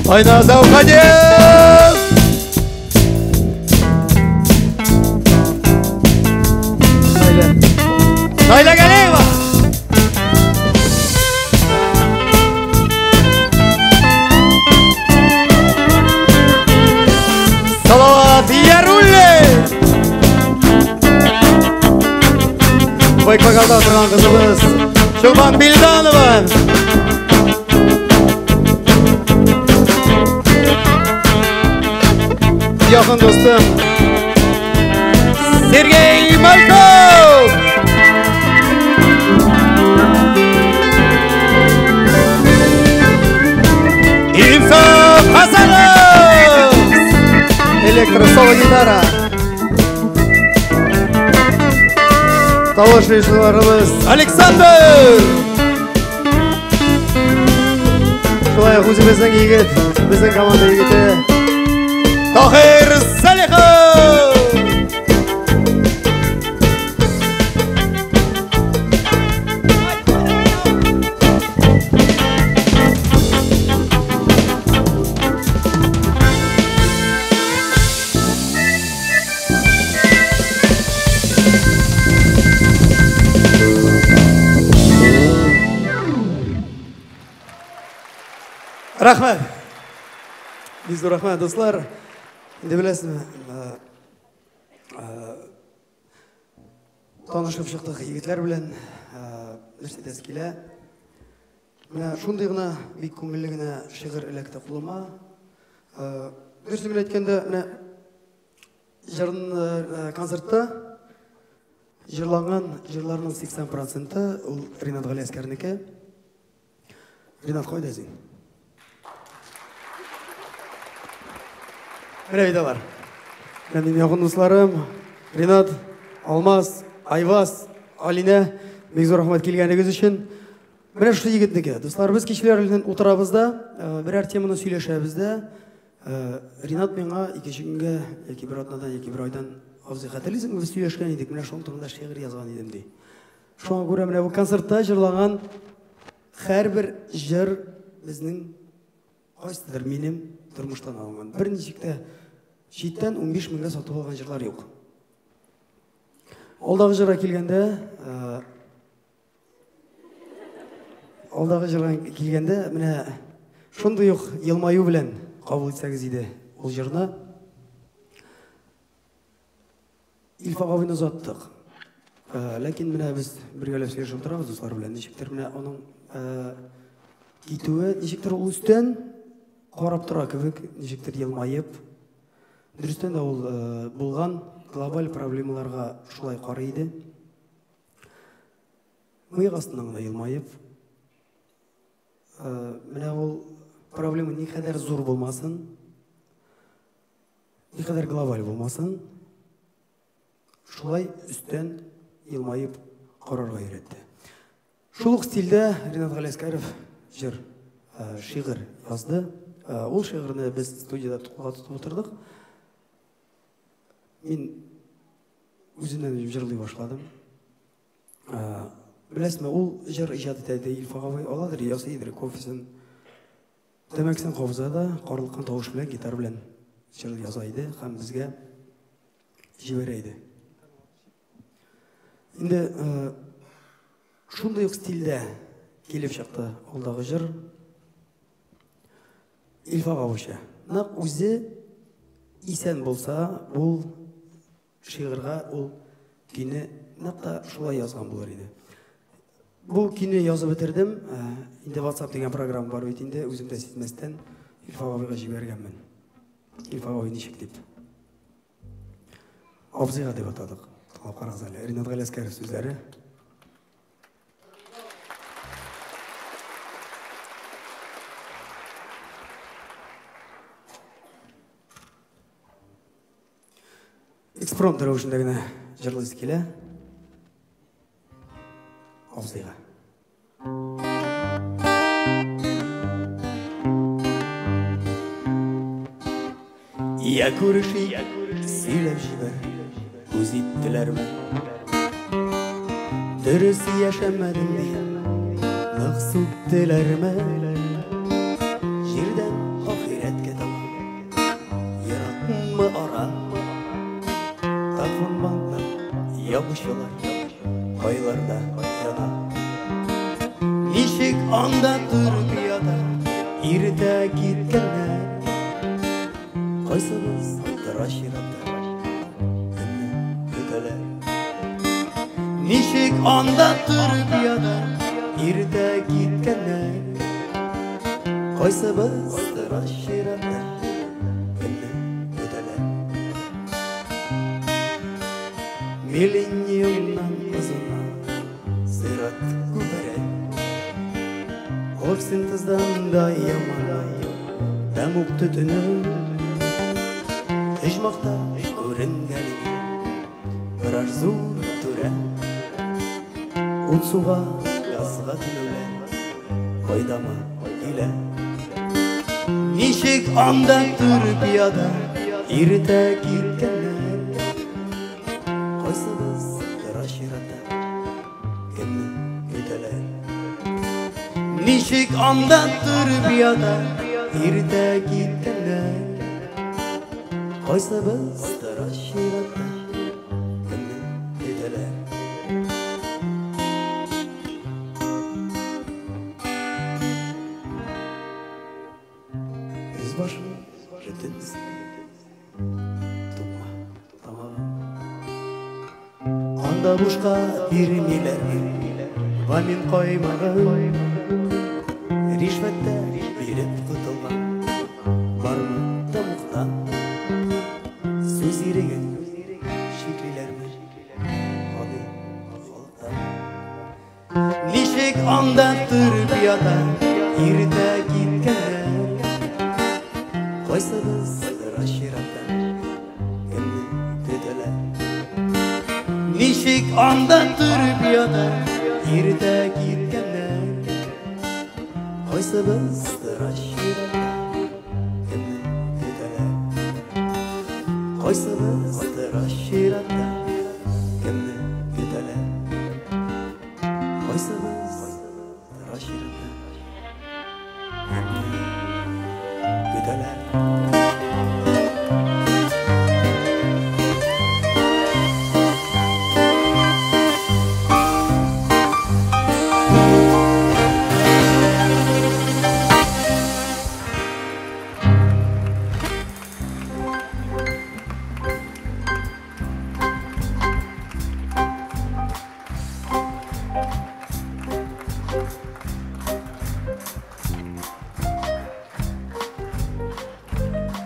A: Айназ Аухадиев! Наиля Галиева! Салават Яруллин! Бэк-вокалда торган кызыбыз Чулпан Билданова! Якын дустым Сергей Мальков! Инсаф Хасанов! Электро-соло-гитара. Тавыш режиссерыбыз Александр! Шулай ук үзебезнең егет, безнең команда егете Таһир Салихов! Рәхмәт. Бик зур рәхмәт, дуслар. Инде беләсезме, Танышып чыктык егетләр белән. Нәрсә әйтәсе килә? Менә шундый гына бик күңелле генә шигырь эләкте кулыма. Дөресен генә әйткәндә, менә җырны концертта җырланган җырларның 80% ул Ринат Галиәскәрнеке. Ринат, кайда син? Менә бит алар. Менә минем якын дусларым, Ринат, Алмаз, Айваз, Алинә, бик зур рәхмәт килгәнегез өчен. Менә шушы егетнеке. Дуслар, без кичләр белән утырабыз да, берәр теманы сөйләшәбез дә. Ринат миңа икенче көнгә яки бер атнадан, яки бер айдан, абзый, хәтерлисеңме, без сөйләшкән идек, менә шул турында шигырь язган идем, ди. Шуңа күрә менә бу концертта җырлаган һәрбер җыр безнең кайсыдыр минем тормыштан алынган. Берничек тә читтән 15 меңгә сатып алган җырлар юк. Алдагы җырга килгәндә, алдагы җырга килгәндә, менә шундый ук елмаю белән кабул итсәгез иде ул җырны. Илфак абыйны озаттык. Ләкин менә без бергәләп сөйләшеп утырабыз дуслар белән. Ничектер менә аның китүе, ничектер ул өстән карап тора кебек, ничектер елмаеп. Дөрестән дә ул булган глобаль проблемаларга шулай карый иде. Мыек астыннан гына елмаеп. Менә ул проблема никадәр зур булмасын, никадәр глобаль булмасын, шулай өстән елмаеп карарга өйрәтте. Шул ук стильдә Ринат Галиәскәров җыр, шигырь язды. Ул шигырьне без студиядә кулга тотып утырдык. Мин үзеннән үзем җырлый башладым. Беләсезме, ул җыр иҗат итә иде Илфак абый, аладыр, ясый идер кофесын. Тәмәкесен кабыза да, карлыккан тавыш белән, гитара белән җыр яза иде һәм безгә җибәрә иде. Инде шундый ук стильдә килеп чыкты алдагы җыр. Илфак абыйча. Нәкъ үзе исән булса, ул шигырьгә ул көйне нәкъ та шулай язган булыр иде. Бу көйне язып бетердем. Инде WhatsApp дигән программа бар бит инде, үзем дә сизмәстән Илфак абыйга җибәргәнмен. Илфак абый ничек дип. Абзыйга дип атадык. Тыңлап карагыз әле. Ринат Галиәскәров сүзләре. Экспромт рәвешендә генә җырлыйсы килә. Абзыйга. Я күрешик, сөйләп җибәр, үз иттеләрме? Дөрес яшәмәдем дип, нык сүктеләрме? Җирдән ахирәткә таба, еракмы ара? Татфонбанкта ябышалар, кайларда яна. Ничек анда торып ята, иртә киткәннәр? Кайсыбыз тора чиратта, кемне көтәләр? Ничек анда торып ята, иртә киткәннәр? Кайсыбыз тора чиратта, кемне көтәләр? Миллениумнан озына сират күпере, Оргсинтездан да яман тәмуг төтене. Оҗмахта күренгән берәр зур түрә, ут суга, газга түләүләр кайдамы килә? Ничек анда торып ята, иртә киткәннәр? Кайсыбыз тора чиратта, кемне көтәләр? Ничек анда торып ята, иртә киткәннәр? Кайсыбыз тора чиратта, кемне көтәләр? Йөз башың бөтен, тукма тамагың. Анда Анда бушка бирмиләр вамин каймагын. Ришвәттә биреп котылган бармы тәмугта? Сүз иреген чиклиләрме гади халыктан? Ничек анда торып ята иртә киткәннәр? Кайсыбыз тора чиратта, кемне көтәләр? Ничек анда торып ята иртә киткәннәр? Кайсыбыз тора чиратта, кемне көтәләр? Кайсыбыз тора чиратта, кемне көтәләр? Кайсыбыз тора чиратта, кемне көтәләр?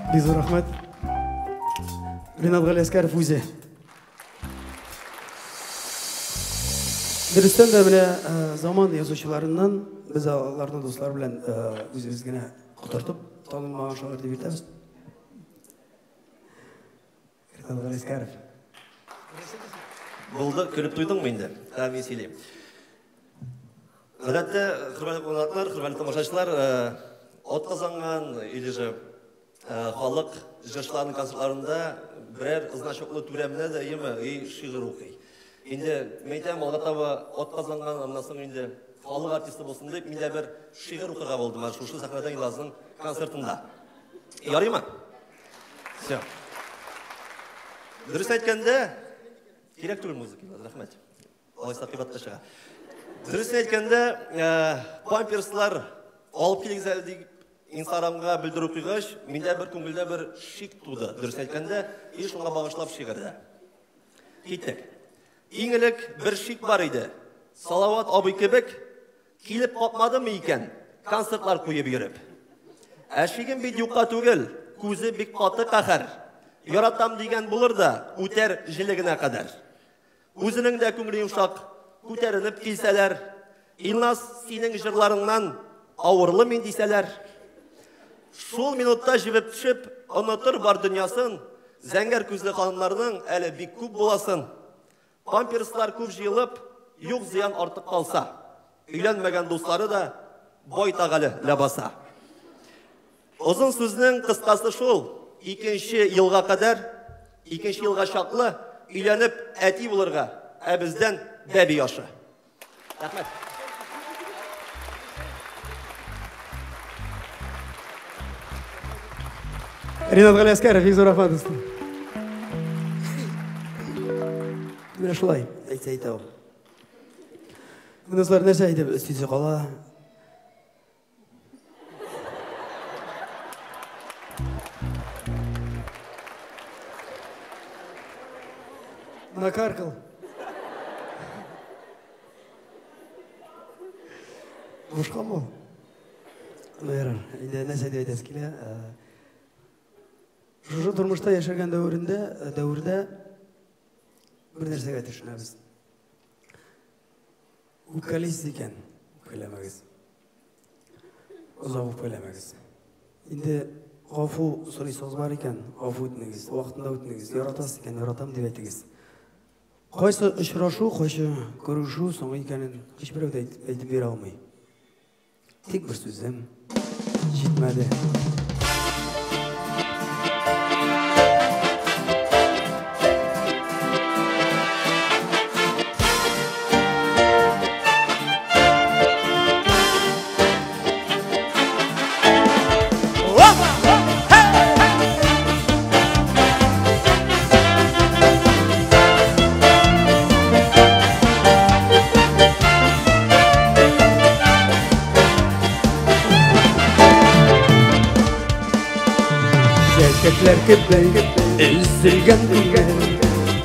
A: Бик зур рәхмәт. Ринат Галиәскәров үзе. Дөрестән дә менә заман язучыларыннан без аларны дуслар белән үзебез генә котыртып танылмаган шагыйрь дип йөртәбез. Ринат Галиәскәров.
C: Булды, көлеп туйдыңмы инде? Ә, мин сөйлим. Гадәттә, хөрмәтле кунаклар, хөрмәтле тамашачылар, ат казанган или же халык җырчыларының концертларында берәр значоклы түрә менә дә яме и шигырь укый. Инде мин әйтәм, алга таба ат казанган, аннан соң инде халык артисты булсын дип, мин дә бер шигырь укырга булдым шушы сәхнәдә Илназның концертында. Ярыймы? Все. Дөрес әйткәндә, кирәк түгел музыка, Илназ, рәхмәт. Алайса кыйбатка чыга. Дөрес әйткәндә, памперслар алып килегез әле дип Инстаграмга белдерү куйгач, миндә бер күңелдә бер шик туды. Дөрес әйткәндә, и шуңа багышлап шигырь дә. Киттек. Иң элек бер шик бар иде. Салават абый кебек килеп капмадымы икән, концертлар куеп йөреп. Ә шигем бит юкка түгел, күзе бик каты каһәр. Яратам дигән булыр да, үтәр җелегенә кадәр. Үзенең дә күңеле йомшак, күтәренеп килсәләр, Илназ, синең җырларыңнан авырлы мин дисәләр, шул минутта җебеп төшеп, онытыр бар дөньясын, зәңгәр күзле ханымнарның әле бик күп буласын. Памперслар күп җыелып, юк зыян артык калса, өйләнмәгән дуслары да байтак әле ләбаса. Озын сүзнең кыскасы шул, икенче елга кадәр, икенче елга чаклы өйләнеп әти булырга, ә бездән бәби яшы. Рәхмәт.
A: Ринат Галиәскәров, бик зур рәхмәт, дустым. Менә шулай әйтсә әйтә ул. Дуслар, нәрсә әйтеп өстисе кала? Накаркал. Бушкамы ул? Ну, ярар. Инде нәрсә дип әйтәсе килә? Шушы тормышта яшәгән дәвердә бер нәрсәгә төшенәбез. Үпкәлисез икән, үпкәләмәгез. Озак үпкәләмәгез. Инде гафу сорыйсыгыз бар икән, гафу үтенегез, вакытында үтенегез. Яратасыз икән, яратам дип әйтегез. Кайсы очрашу, кайсы күрешү соңгы икәнен һичберәү дә әйтеп бирә алмый. Тик бер сүзем җитмәде. Чәчәкләр кебек өзелгән күңел,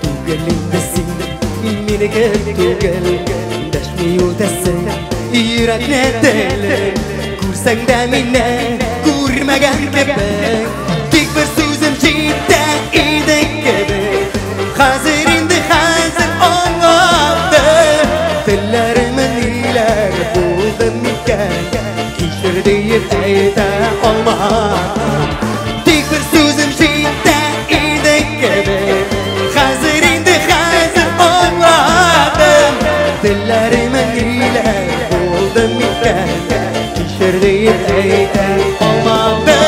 A: түгел инде син
B: минеке түгел. Дәшми үтәсең, йөрәкне телеп, күрсәң дә мине күрмәгән кебек. Тик бер сүзем җитә иде кебек. Хәзер инде хәзер аңладым. Телләремә ниләр булды микән? Кичер диеп әйтә алмадым. Тик бер сүзем җитә иде кебек. Хәзер инде хәзер аңладым. Телләремә ниләр булды микән? Кичер диеп әйтә алмадым.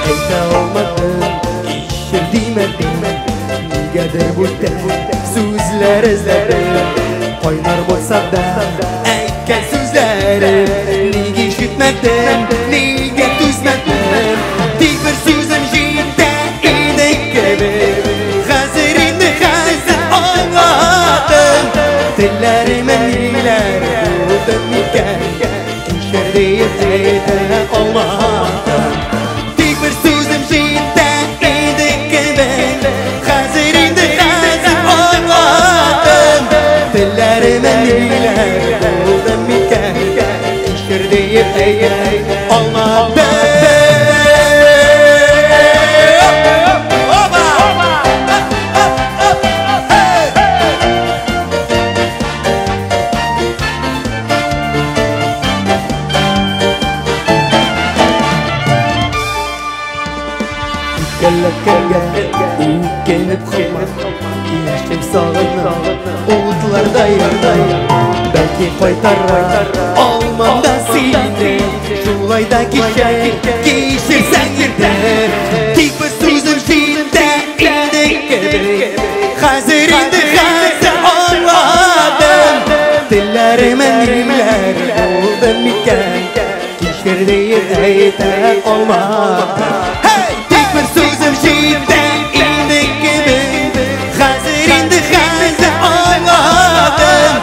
B: Әйтә алмадым, кичер димәдем. Нигәдер бүтән сүзләр эзләдем. Кайнар булса да әйткән сүзләрем. Ник ишетмәдем, нигә түзмәдем? Тик бер сүзем җитә иде кебек. Хәзер инде хәзер аңладым. Телләремә ниләр булды микән? Кичер диеп әйтә алмадым. Тик бер сүзем җитә иде кебек. Хәзер инде хәзер аңладым. Телләремә ниләр булды микән? Кичер диеп әйтә алмадым. Опа! Үпкәләткәнгә үкенеп калма. Яшьлек сагынып утларда яна. Бәлки кайтара алмам да сине. Шулай да кичер, кичерсәң иртә. Тик бер сүзем җитә иде кебек. Хәзер инде хәзер аңладым. Телләремә ниләр булды микән? Кичер диеп әйтә алмадым. Hey! Тик бер сүзем җитә иде кебек. Хәзер инде хәзер аңладым.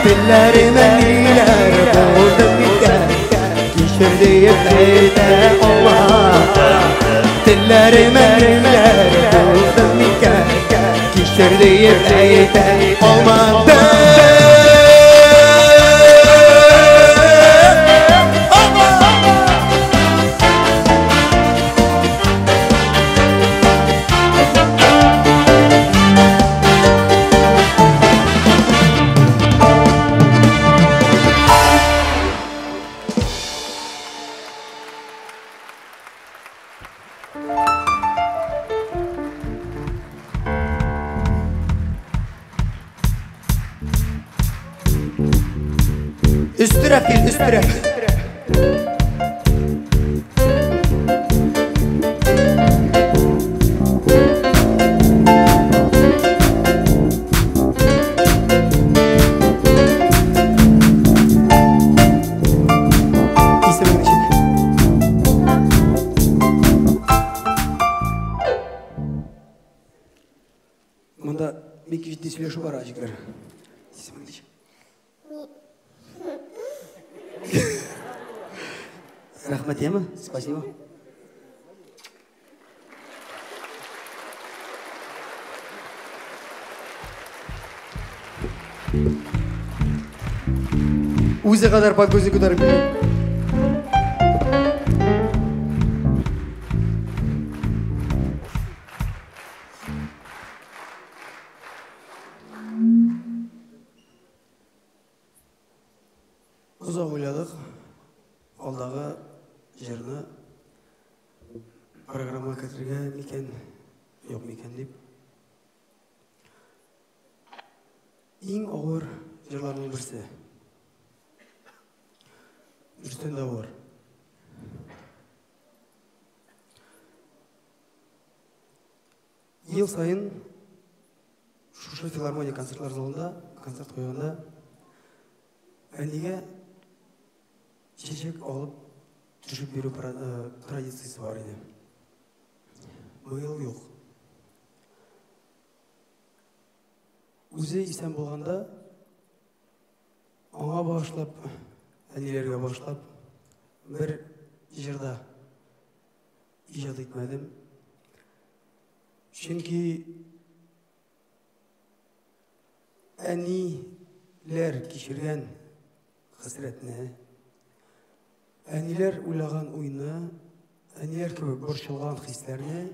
B: Телләремә ниләр булды микән? Кичер диеп әйтә алмадым. Телләремә ниләр булды микән? Кичер диеп әйтә алмадым. Опа! Өстерәп кил, өстерәп. Исемең ничек? Монда бик җитди сөйләшү бара, җегетләр. Исемең ничек? Рәхмәт, яме? Спасибо. Үзе кадәр подгузник күтәреп килгән. Озак уйладык. Алдагы җырны программага кертергә микән, юк микән дип. Иң авыр җырларның берсе. Дөрестән дә авыр. Ел саен шушы филармония концертлар залында концерт куйганда әнигә чәчәк алып төшеп бирү традициясе бар иде. Быел юк. Үзе исән булганда аңа багышлап, әниләргә багышлап бер җырда иҗат итмәдем. Чөнки Әниләр кичергән хәсрәтне, әниләр уйлаган уйны, әниләр кебек борчылган хисләрне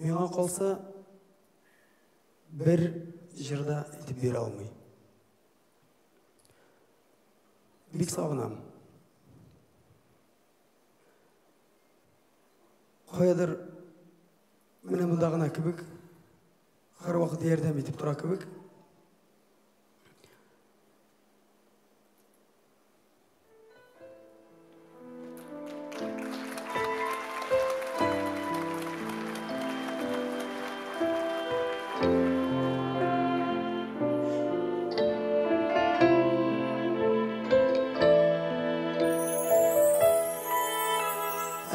B: миңа калса бер җырда әйтеп бирә алмый. Бик сагынам. Каядыр менә монда гына кебек, һәрвакыт ярдәм итеп тора кебек.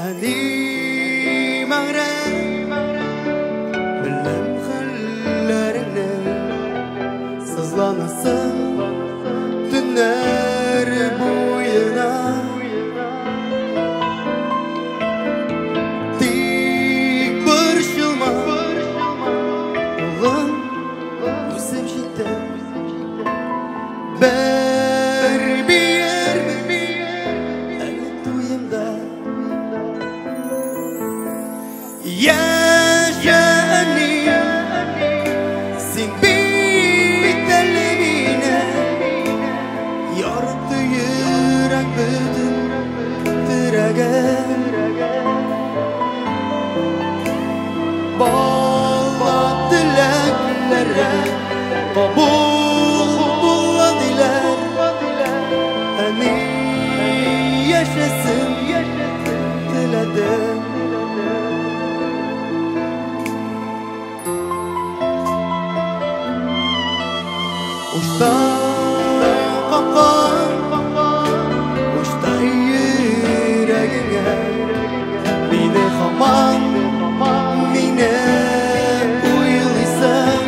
B: Әни мәгърәм, беләм хәлләреңне, сызланасың төннәр буена. Тик борчылма, улым, үсеп җитте, бер биермен әле туемда. Яшә, әни, син бит әле мине, ярты йөрәк, бөтен терәгем. Бала теләкләре кабул була диләр, әни яшәсен теләдем. Учта каккан учтай йөрәгеңә, мине һаман, мине уйлыйсың.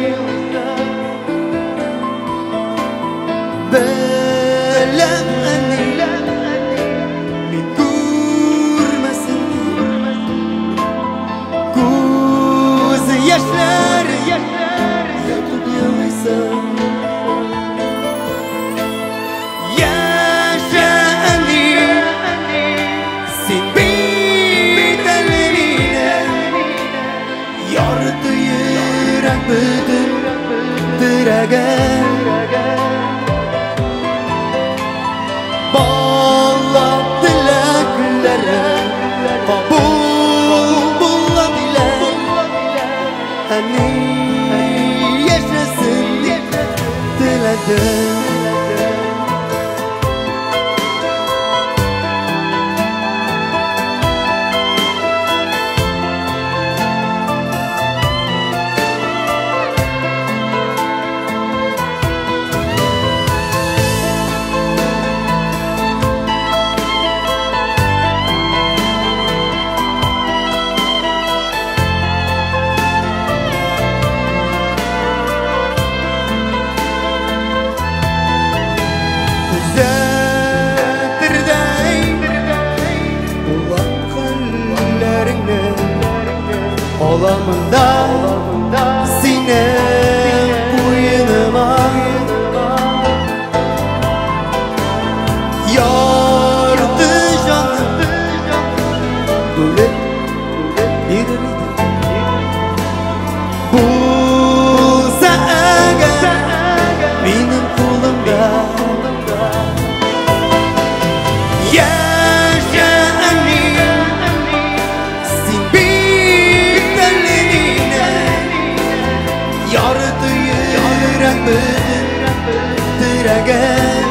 B: Беләм, әни, мин күрмәсен дип, күз яшьләре йотып елыйсың. Яшә, әни, син бит әле мине, ярты йөрәк, бөтен терәгем. Бала теләкләре кабул була диләр, әни яшәсен дип теләдем. Төзәтердәй булган хәлләреңне, аламын да сине куеныма. Ярты җаным бүлеп бирер идем, булса әгәр минем кулымда. Яшә, әни, син бит әле мине, ярты йөрәк, бөтен терәгем.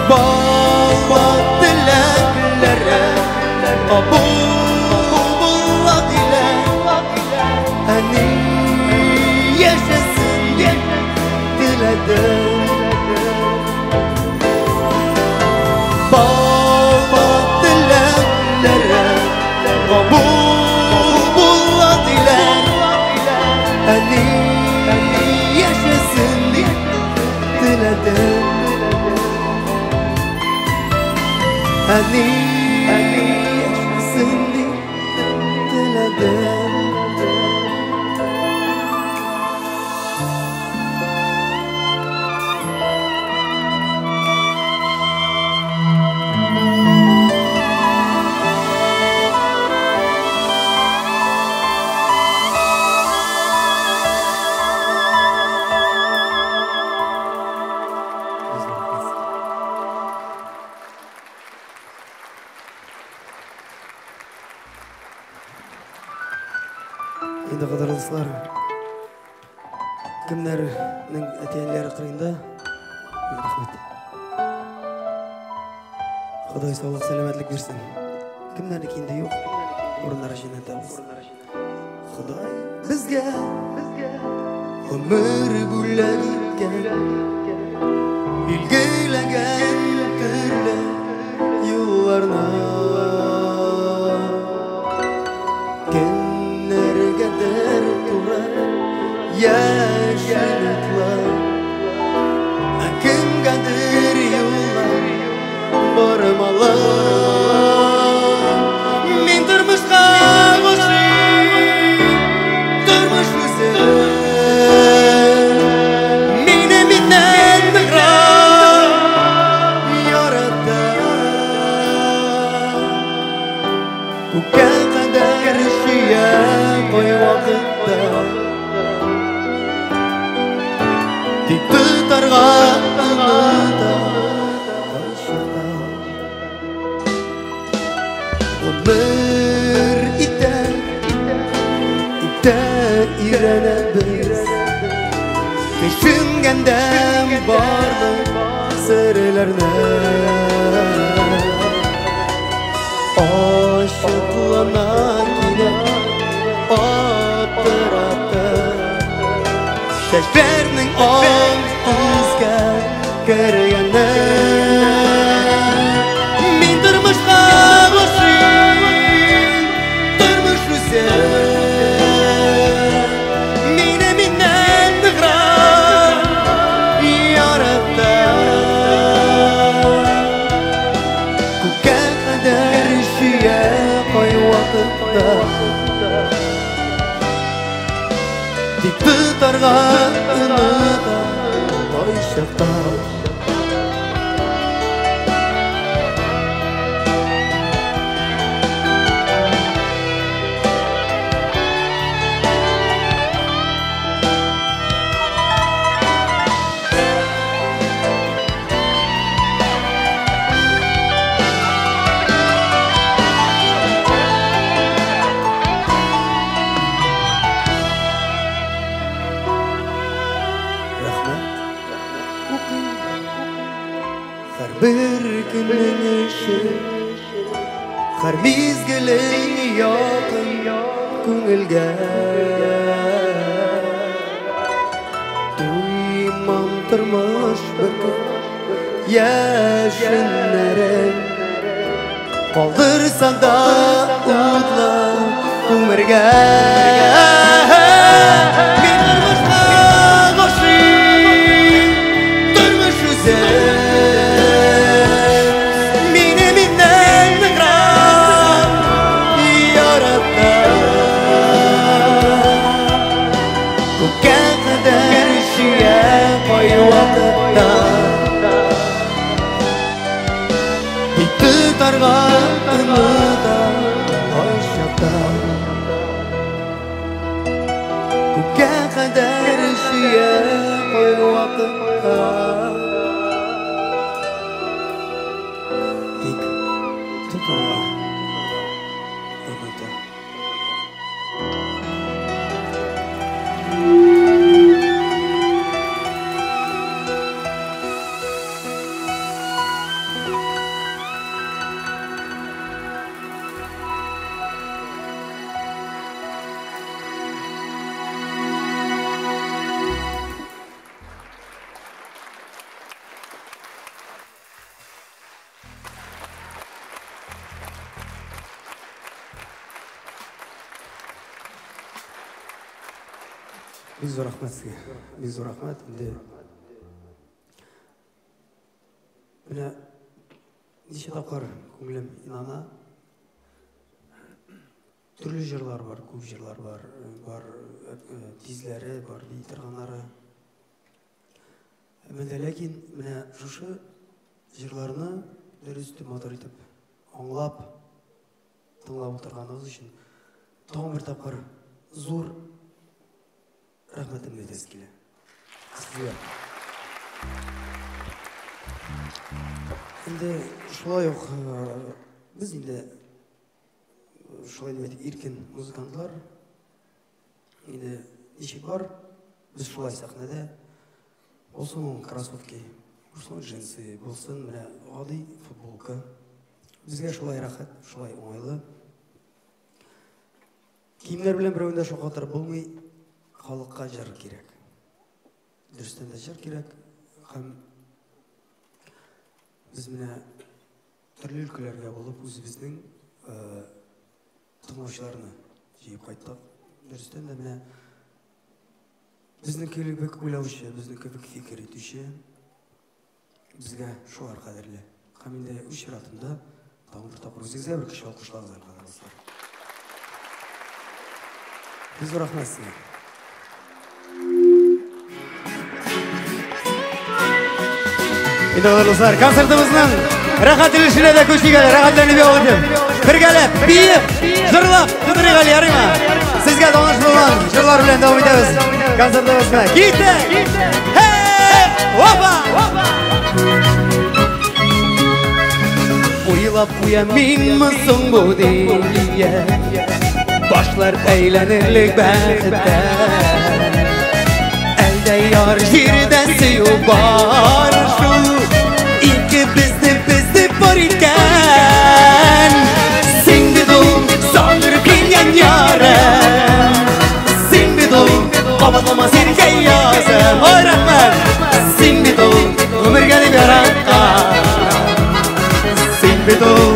B: Бала теләкләре кабул була диләр, әни яшәсен дип теләдем. Бала теләкләре кабул була диләр, әни яшәсен дип теләдем. Әни яшәсен дип теләдем. Инде кадерле дуслар, кемнәрнең әти-әниләре кырыенда, рәхмәт. Ходай саулык, сәламәтлек бирсен. Кемнәрнеке инде юк, урыннары җәннәттә булсын. Ходай безгә гомер бүләк иткән, билгеләгән төрле юлларны. Кемнәргәдер туры яшел утлар, ә кемгәдер юллар бармалы. Мин тормышка гашыйк, тормыш үзе мине миннән ныграк ярата. Күккә кадәр сөя кайвакытта, тик тотарга оныта кайчакта. Гомер итә, итә өйрәнәбез, төшенгәндә барлык серләрне. Ачыклана кинәт аптырата, чәчләрнең ак төскә кергәне. Мин тормышка гашыйк, тормыш үзе мине миннән ныграк ярата. Күккә кадәр сөя кайвакытта, тик тотарга оныта кайчакта. Рәхмәт укыйм һәрбер көнең өчен, һәр мизгелең якын күңелгә. Туймам тормыш бөркет яшеннәрен, калдырса да утлы күмергә. Мин тормышка гашыйк, тормыш үзе мине миннән ныграк ярата. Күккә кадәр сөя кайвакытта, тик тотарга оныта кайчакта. Күккә кадәр сөя кайвакытта, тик тотарга оныта. Бик зур рәхмәт сезгә. Бик зур рәхмәт. Инде менә ничә тапкыр күңелем инана. Төрле җырлар бар, күп җырлар бар, бар тизләре, бар бии торганнары. Әмма дә ләкин менә шушы җырларны дөрес итеп, матур итеп аңлап, тыңлап утырганыгыз өчен тагын бер тапкыр зур рәхмәтемне әйтәсе килә. Сезгә. Инде шулай ук без инде шулай дип әйтик, иркен музыкантлар. Инде ничек бар, без шулай сәхнәдә. Булсын ул кроссовки, булсын джинсы, булсын менә гади футболка. Безгә шулай рәхәт, шулай уңайлы. Киемнәр белән берәүне дә шаккатырып булмый, халыкка җыр кирәк. Дөрестән дә җыр кирәк. Һәм без менә төрле өлкәләргә булып үзебезнең тыңлаучыларны җыеп кайттык. Дөрестән дә менә безнең кебек уйлаучы, безнең кебек фикер итүче безгә шулар кадерле. Һәм инде үз чиратымда тагын бер тапкыр үзегезгә бер көчле алкышлагыз әле, кадерле дуслар. Бик зур рәхмәт сезгә. Инде, дуслар, концертыбызның рәхәт өлешенә дә күчик әле, рәхәтләнеп ял итеп. Бергәләп, биеп, җырлап, тутырыйк әле, ярыймы? Сезгә таныш булган җырлар белән дәвам итәбез концертыбызны. Киттек! Хей! Опа! Уйлап куям минме соң бу дөнья? Башлар әйләнерлек бәхеттән. Әлдә яр җирдә сөю бар шул. Ике безне безне бар икән. Син бит ул сагынып килгән ярым. Син бит ул кабатламас иркә язым. Ой, рәхмәт! Син бит ул гомергә дип яраткан. Син бит ул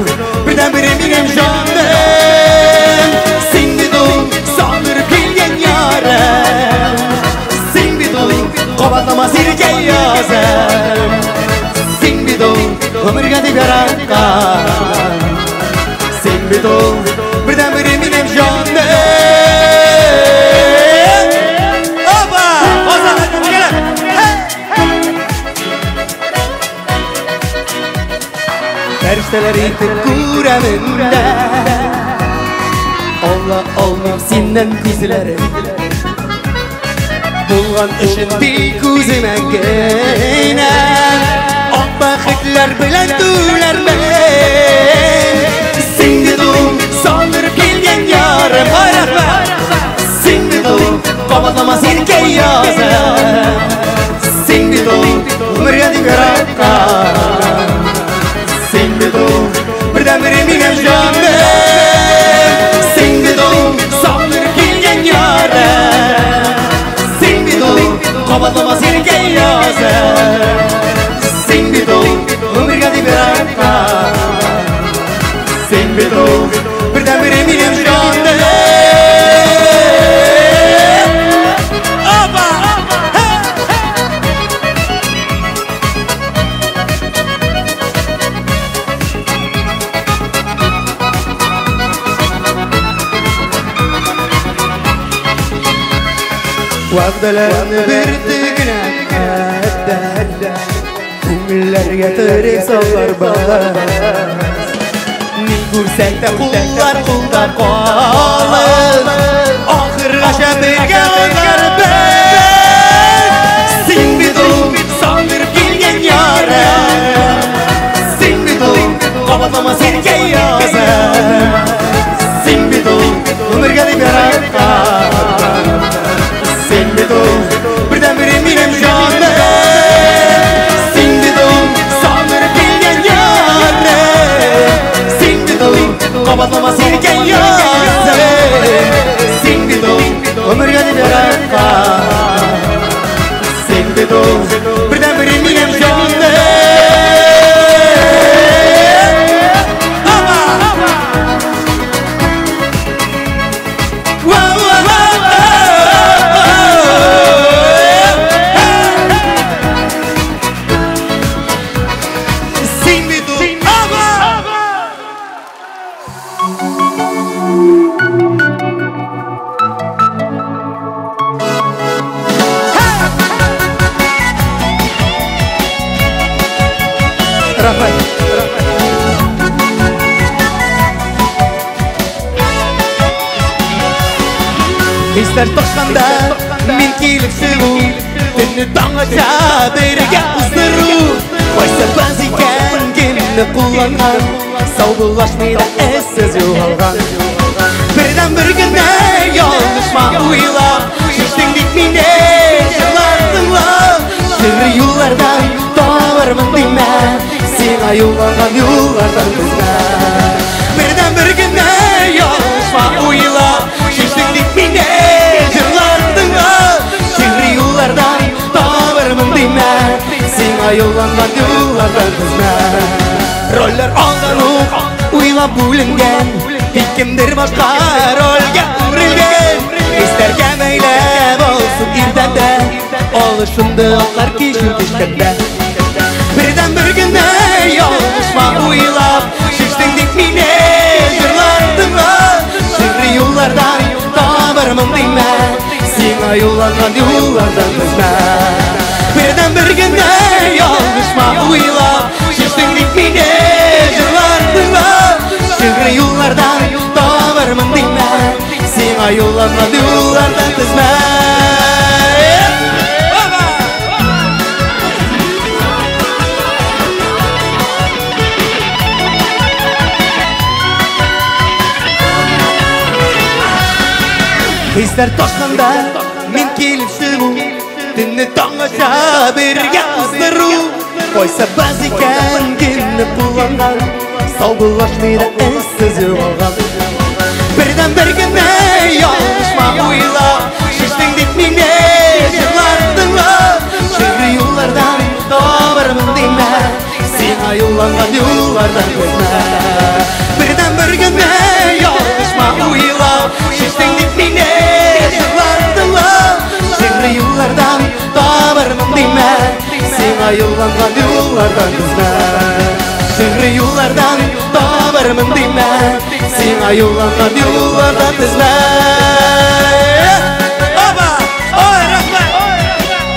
B: бердәнбер минем җаным. Син бит ул сагынып килгән ярым. Син бит ул кабатламас иркә язым. Син бит ул гомергә дип яраткан. Син бит ул бердәнбер минем җаным. Опа! Озак, бергәләп! Фәрештәләр итеп күрәмен дә, Ала алмам синнән күзләрен. Булган өчен тик үземә генә Ак бәхетләр белән түләрмен. Син бит ул сагынып килгән ярым. Ай, рәхмәт! Син бит ул кабатламас иркә язым. Син бит ул гомергә дип яраткан. Син бит ул бердәнбер минем җаным. Син бит ул сагынып килгән ярым. Син бит ул кабатламас иркә язым. Син бит ул гомергә дип яраткан. Син бит ул бердәнбер минем җаным. Опа! Вәгъдәләрне бөртегенә хәтта Күңелләргә терек сакларбыз. Ни күрсәк тә куллар кулда калыр, Ахыргача бергә уйнарбыз. Син бит ул сагынып килгән ярым. Син бит ул кабатламас иркә язым. Син бит ул гомергә дип яраткан. Син бит ул бердәнбер минем җаным. Син бит ул сагынып килгән ярым. Син бит ул кабатламас иркә язым. Син бит ул гомергә дип яраткан. Син бит ул бердәнбер минем җаным. Опа! Син бит ул. Опа! Рәхмәт. Хисләр ташканда мин килеп чыгу, Төнне таңгача бергә уздыру. Кайсы баз икән кемне кулланган, Саубуллашмый да эзсез югалган. Бердән Бердән бер генә ялгышма уйлап, Чиштең дип мине җырлар тыңлап, Шигъри юллардан табармын димә, Сиңа юлланган юллардан тезмә. Бердән бер генә ялгышма уйлап, Чиштең дип мине җырлар тыңлап, Шигъри юллардан табармын димә, Сиңа юлланган юллардан тезмә. Рольләр алдан ук уйлап бүленгән, Тик кемдер башка рольгә үрелгән. Хисләргә бәйләп алсу иртәдә, Алышынды атлар кичү төшкәндә. Бердән бер генә ялгышма уйлап, Чиштең дип мине җырлар тыңлап, Шигъри юллардан табармын димә, Сиңа юлланган юллардан тезмә. Бердән бер генә ялгышма уйлап, Чиштең дип мине җырлар тыңлап, Шигъри юллардан табармын димә, Сиңа юлланган юллардан тезмә. Хисләр ташканда мин килеп чыгу, Төнне таңгача бергә уздыру. Кайсы баз икән кемне кулланган, Саубуллашмый да эзсез югалган. Бердән бер генә ялгышма уйлап, Чиштең дип мине җырлар тыңлап, Шигъри юллардан табармын димә, Сиңа юлланган юллардан тезмә. Бердән бер генә ялгышма уйлап, Чиштең дип мине җырлар тыңлап, Шигъри юллардан табармын димә, Сиңа юлланган юллардан тезмә. Шигъри юллардан табармын димә, Сиңа юлланган юллардан тезмә. Оба! Ой, рәхмәт!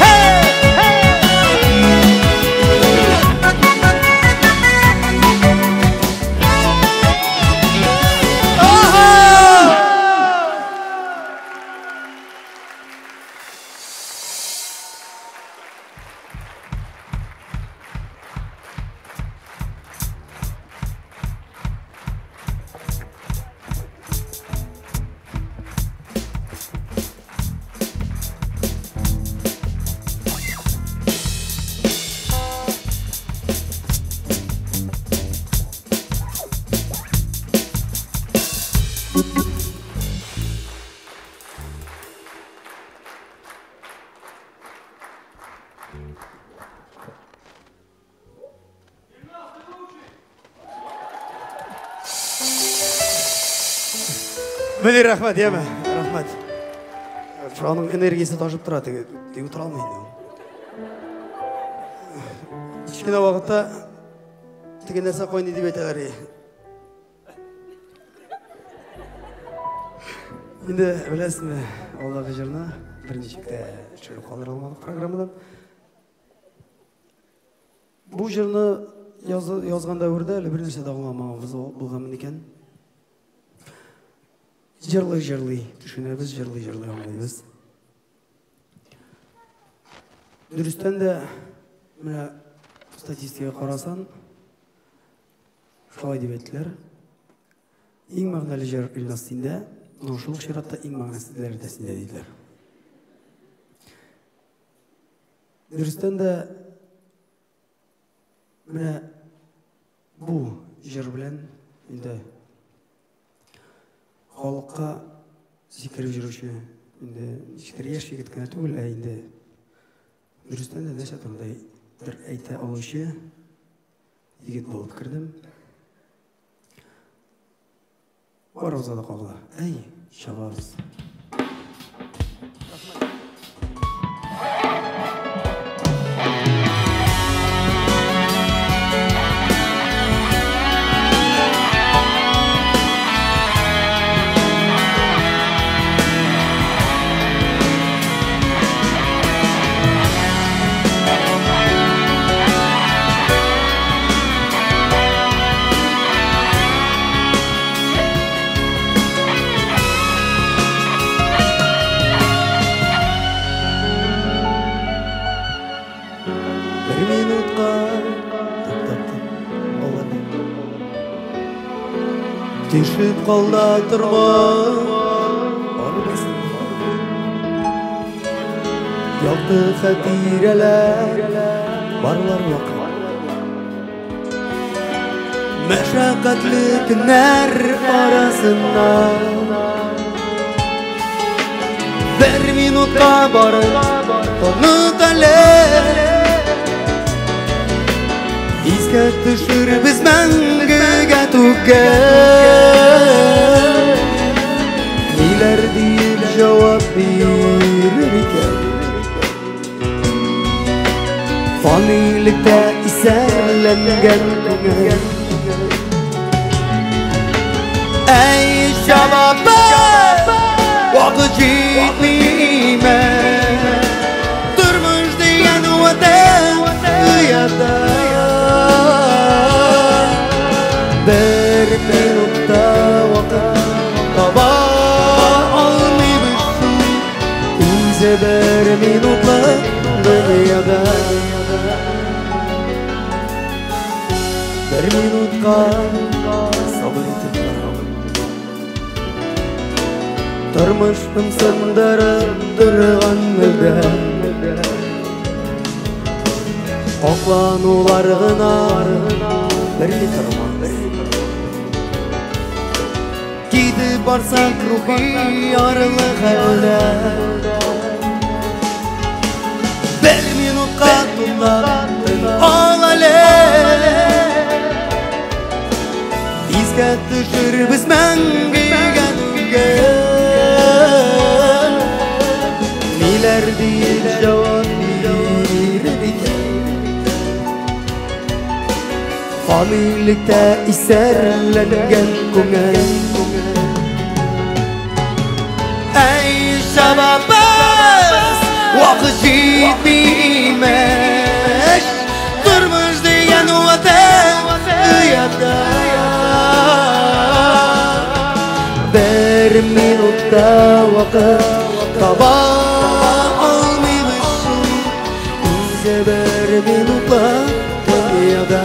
B: Hey!
A: Мөнир, рәхмәт, яме, рәхмәт. Аның энергиясе ташып тора, теге, теге утыра алмый инде ул. Кечкенә вакытта теге нәрсә кайный дип әйтәләр. Инде беләсезме, алдагы җырны берничек тә төшереп калдыра алмадык программадан. Бу җырны язган дәвердә әле бернәрсә дә аңламаганбыз булганмын икән. Җырлый-җырлый төшенәбез, җырлый-җырлый аңлыйбыз. Дөрестән дә, менә статистикага карасан, шулай дип әйттеләр. Иң мәгънәле җыр Илназ синдә, но шул ук чиратта иң мәгънәсезләре дә синдә диделәр. Дөрестән дә, менә бу җыр белән инде халыкка сикереп йөрүче, инде ничектер яшь егет кенә түгел, ә инде дөрестән дә нәрсә турында әйтә алучы егет булып кердем. Барыбызга да кагыла. Әй, чабабыз. Бер минутка туктаттым аларны. Төшеп калды тормыш.
B: Якты хатирәләр барлар вакыт. Мәшәкатьле көннәр арасыннан бер минутка барып таныт әле. Искә төшеребез мәңгегә түгел. Ниләр диеп җавап бирер икән? Фанилектә исәрләнгән күңел. Әй, шабабыз, вакыт җитмиме? Тормыш дигән вәгъдә ояда. Бер минутта вакыт таба алмыйбыз шул. Үзе бер минутлык дөньяда. Бер минутка сабыр итеп кара. Тормышның сындырып торган мәлдә акланулар гына берни тормас. Китеп барсак рухи ярлы хәлдә, бер минутка туктап тын ал әле. Искә төшербез мәңгегә түгел. Ниләр диеп җавап бирер икән? Фанилектә исәрләнгән күңел. Әй, шабабыз, вакыт җитмиме? Тормыш дигән вәгъдә ояда. Бер минутта вакыт таба алмыйбыз шул. Үзе бер минутлык дөньяда.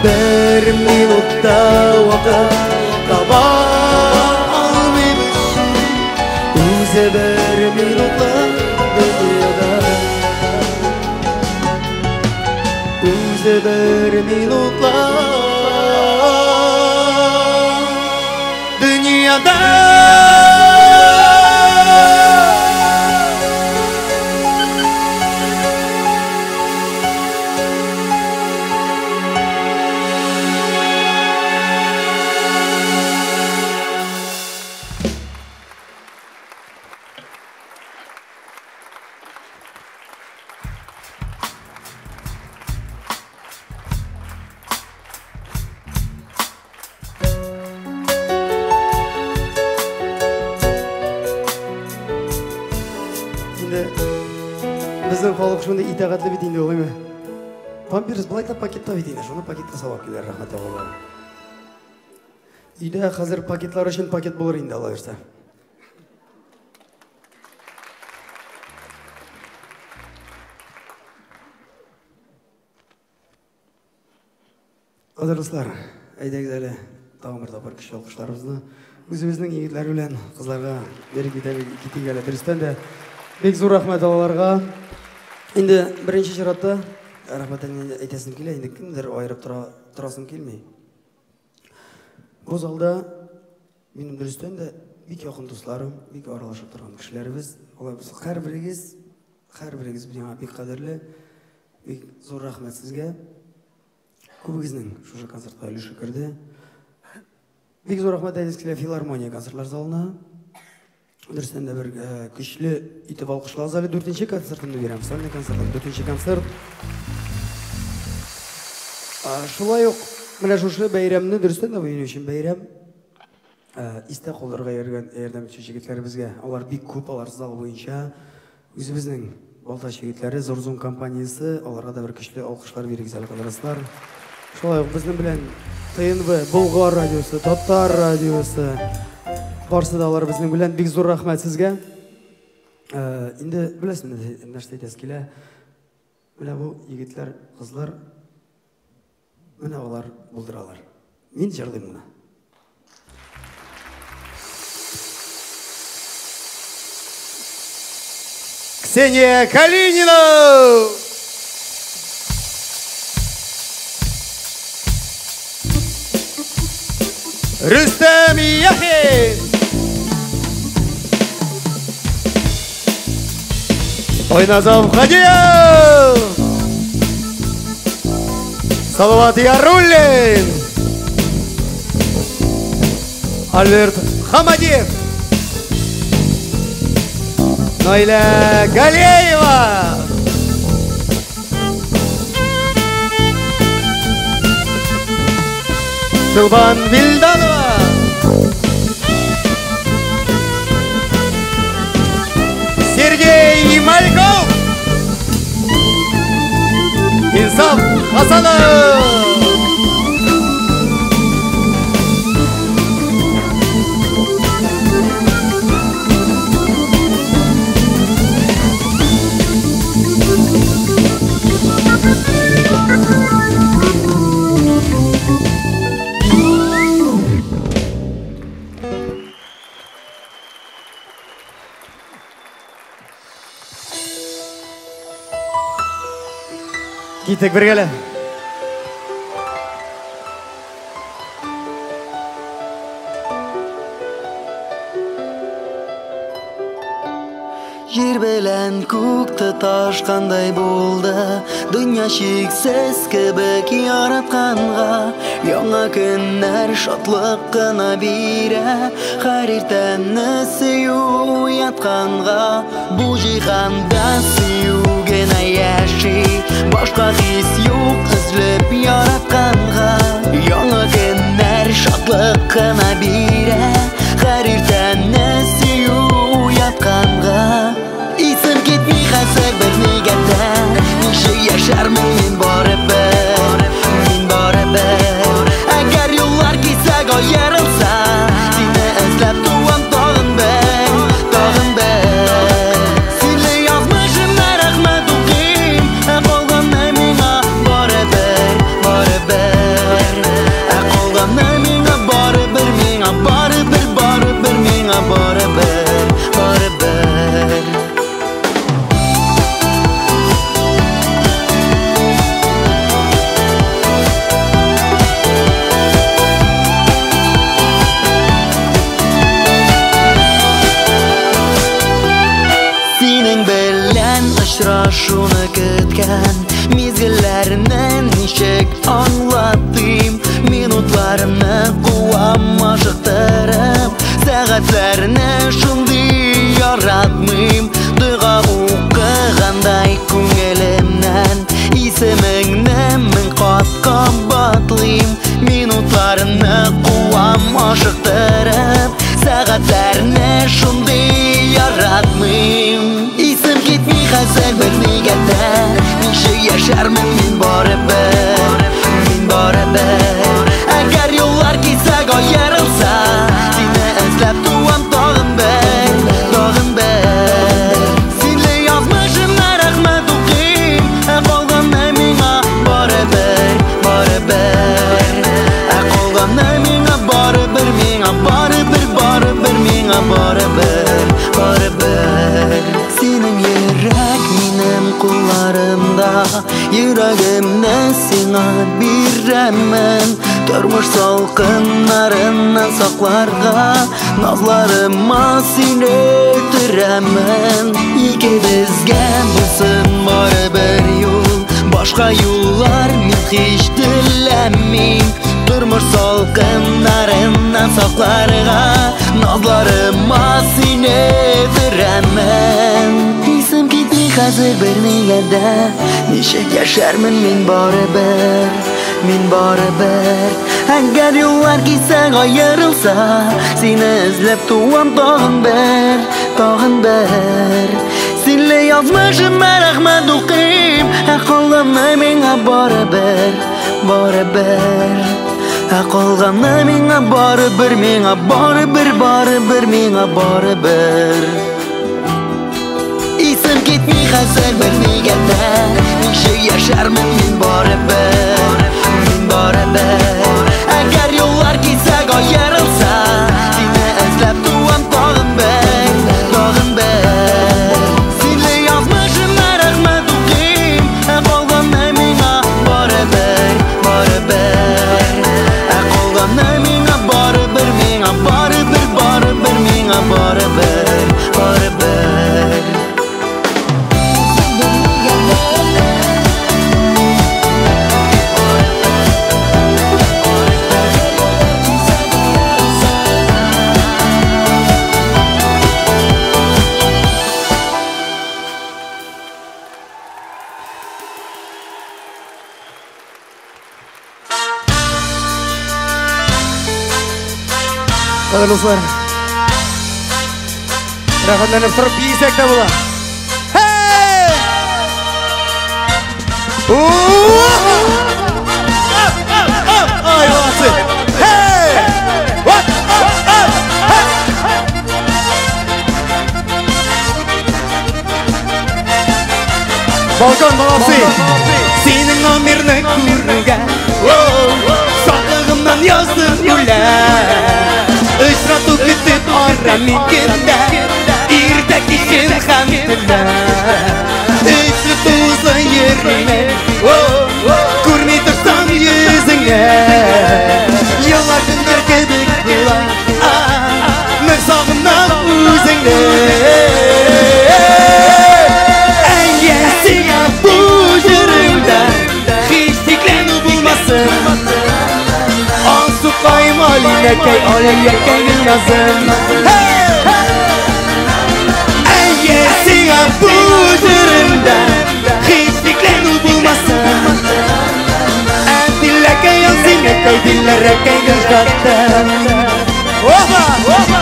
B: Бер минутта вакыт таба алмыйбыз шул. Үзе бер минутлык дөньяда. Үзе бер минутлык дөньяда. Безнең халык шундый итагатьле бит инде, улыймы? Памперс былай да пакетта бит инде, шуны пакетка салып киләр, рәхмәт Аллага. Өйдә хәзер пакетлар өчен пакет булыр инде, Алла бирсә. Хәзер, дуслар, әйдәгез әле тагын бер тапкыр көчле алкышларыбызны үзебезнең егетләр белән кызларга биреп китик әле. Дөрестән дә бик зур рәхмәт аларга. Инде беренче чиратта рәхмәт әйтәсем килә, инде кемдер аерып торасым килми. Бу залда минем дөрестән дә бик якын дусларым, бик аралашып торган кешеләребез. Алар без һәрберегез миңа бик кадерле, бик зур рәхмәт сезгә. Күбегезнең шушы концертка өлеше керде. Бик зур рәхмәт әйтәсе килә филармония концертлар залына. Дөрестән дә бер көчле итеп алкышлагыз әле. Дүртенче концертымны бирәм. Сольный концертым, дүртенче концерт.
A: Шулай ук менә шушы бәйрәмне дөрестән дә минем өчен бәйрәм истә калдырырга ярдәмче егетләребезгә. Алар бик күп, алар зал буенча үзебезнең Балтач егетләре, Зорзум компаниясе, аларга да бер көчле алкышлар бирегез әле, кадерле. Шулай ук безнең белән ТНВ, Болгар радиосы, Татар радиосы, барсы да алар безнең белән. Бик зур рәхмәт сезгә. Инде беләсезме, нәрсә әйтәсе килә? Менә бу егетләр, кызлар, менә алар булдыралар. Мин җырлыйм моны. Ксения Калинина! Рөстәм Яхин! Ойназов Хадиев! Салават Яруллин! Альберт Хамадиев! Наиля Галеева! Сылбан Вильданова! Сергей Мальков! Инсаф Хасанов! Киттек бергәләп.
B: Җир белән күк тоташкандай булды, дөнья чиксез кебек яратканга. Яңа көннәр шатлык кына бирә, һәр иртәне сөю уятканга. Бу җиһанда сөю генә яши, башка хис юк өзелеп яратканга. Яңа көннәр шатлык кына бирә, һәр иртәне сөю уятканга. Исем китми хәзер бернигә дә, ничек яшәрмен мин барыбер, мин барыбер. Әгәр юллар кисәк аерылса, сине эзләп туам тагын бер, тагын бер. Синле язмышымна рәхмәт укыйм, ә калганы миңа барыбер, барыбер. Ә калганы миңа барыбер, миңа барыбер, барыбер, миңа барыбер, барыбер. Очрашуны көткән мизгелләрне ничек аңлатыйм? Минутларны куам ашыктырып, сәгатьләрне шундый яратмыйм. Дога укыгандай күңелемнән исемеңне мең кат кабатлыйм. Минутларны куам ашыктырып, сәгатьләрне шундый яратмыйм. Исем китми хәзер бернигә дә, ничек яшәрмен мин барыбер, мин барыбер. Әгәр юллар кисәк аерылса, сине эзләп туам тагын бер, тагын бер. Синле язмышымна рәхмәт укыйм, ә калганы миңа барыбер, барыбер. Ә калганы миңа барыбер, миңа барыбер, барыбер, миңа барыбер, барыбер. Синең йөрәк минем кулларымда, йөрәгемне сиңа бирәмен. Тормыш салкыннарыннан сакларга, назларыма сине төрәмен. Икебезгә булсын барыбер юл, башка юллар мин һич теләмим. Тормыш салкыннарыннан сакларга, назларыма сине төрәмен. Исем китми хәзер бернигә дә, ничек яшәрмен мин барыбер, мин барыбер. Әгәр юллар кисәк аерылса, сине эзләп туам тагын бер, тагын бер. Синле язмышыма рәхмәт укыйм, ә калганы миңа барыбер, барыбер. Ә калганы миңа барыбер, миңа барыбер, барыбер, миңа барыбер. Исем китми хәзер бернигә дә, ничек яшәрмен мин барыбер, мин барыбер. Әгәр юллар кисәк аерылса, сине эзләп туам тагын бер, тагын бер. Синле язмышыма рәхмәт укыйм, ә калганы миңа барыбер, барыбер. Ә калганы миңа барыбер, миңа барыбер, барыбер, миңа барыбер, барыбер.
A: Кадерле дуслар, рәхәтләнеп торып биесәк тә була. Hey! Ай, молодцы! Hey! Балкон, молодцы! Синең номерны күрүгә, шатлыгымнан яздым үләм. Очрату көтеп арам мин көндә, иртә кичен һәм төнлә. Өчле тузлы йөрим, күрми торсам йөзеңне. Еллар көннәр кебек була, мең сагынам үзеңне. Әйе, сиңа бу җырымда һич шикләнү булмасын. Алсукайым, Алинәкәй, Алиякәй, Гөлназым. Әйе, сиңа бу җырымда һич шикләнү булмасын. Әдиләкәй, Алсинәкәй, Диләрәкәй, Гөлшатым. Опа! Опа!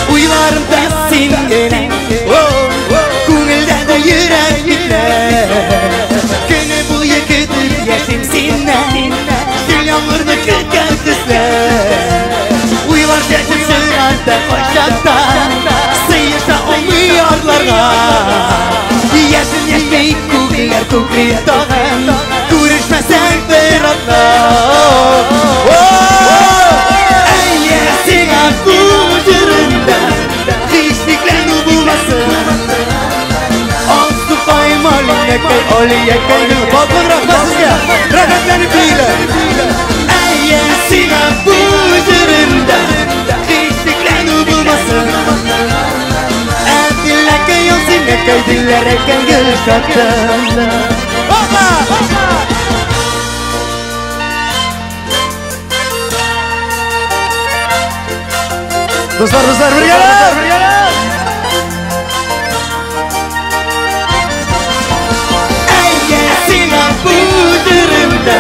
A: Уйларымда син генә, күңелдә дә йөрәк китә. Көне буе көтеп яшим сине, җил яңгырны көткән төсле. Уйлар чәчеп чыга да кайчакта, сыеша алмый ярларга. Яшен яшьли күкләр күкри тагын, күрешмәсәң бер атна. Әйе, сиңа бу җырымда һич шикләнү булмасын. Алсукайым, Алинәкәй, Алиякәй, Гөлбатлы, рәхмәт сезгә! Рәхәтләнеп бииләр! Әйе, сиңа бу җырымда һич шикләнү булмасын. Әдиләкәй, Алсинәкәй, Диләрәкәй, Гөлшатым. Опа! Дуслар, дуслар, бергәләп! Әйе, сиңа бу җырымда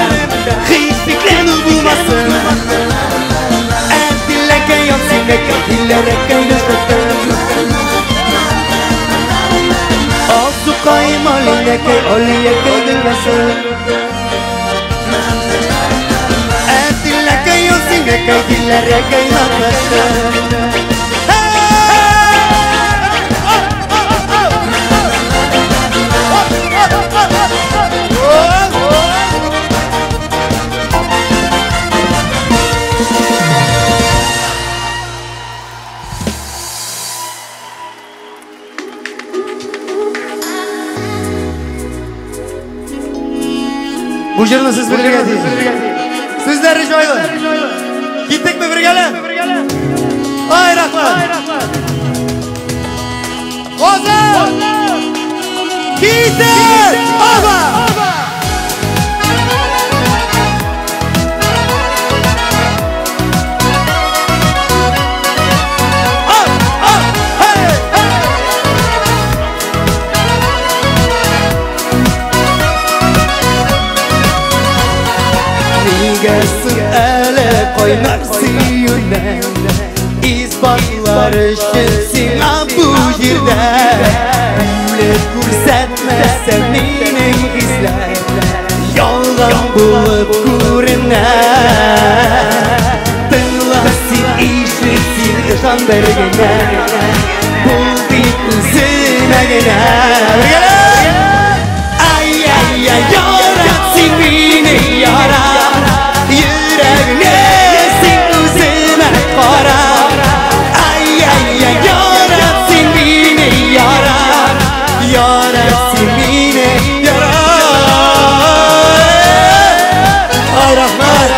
A: һич шикләнү булмасын. Әдиләкәй, Алсинәкәй, Диләрәкәй, Гөлшатым. Алсукайым, Алинәкәй, Алиякәй, Гөлназым. Әдиләкәй, Алсинәкәй, Диләрәкәй, Гөлшатым. Бу җырны сез белергә тиеш. Сүзләре җайлы. Киттекме бергәләп? Ай, рәхмәт! Хозер! Киттек! Опа!
B: кайнар сөюне. Isbatlar өчен сиңа бу җирдә. Үлеп күрсәтмәсәм минем хисләр ялган булып күренә. Тыңла син, ишет син, ышан бер генә. Бул тик үземә генә. Ай-яй-яй, ярат син мине, ярат. Йөрәгеңне син үземә кара. Ай-яй-яй, ярат син мине, ярат. Ярат син мине, ярат. Ай, рәхмәт.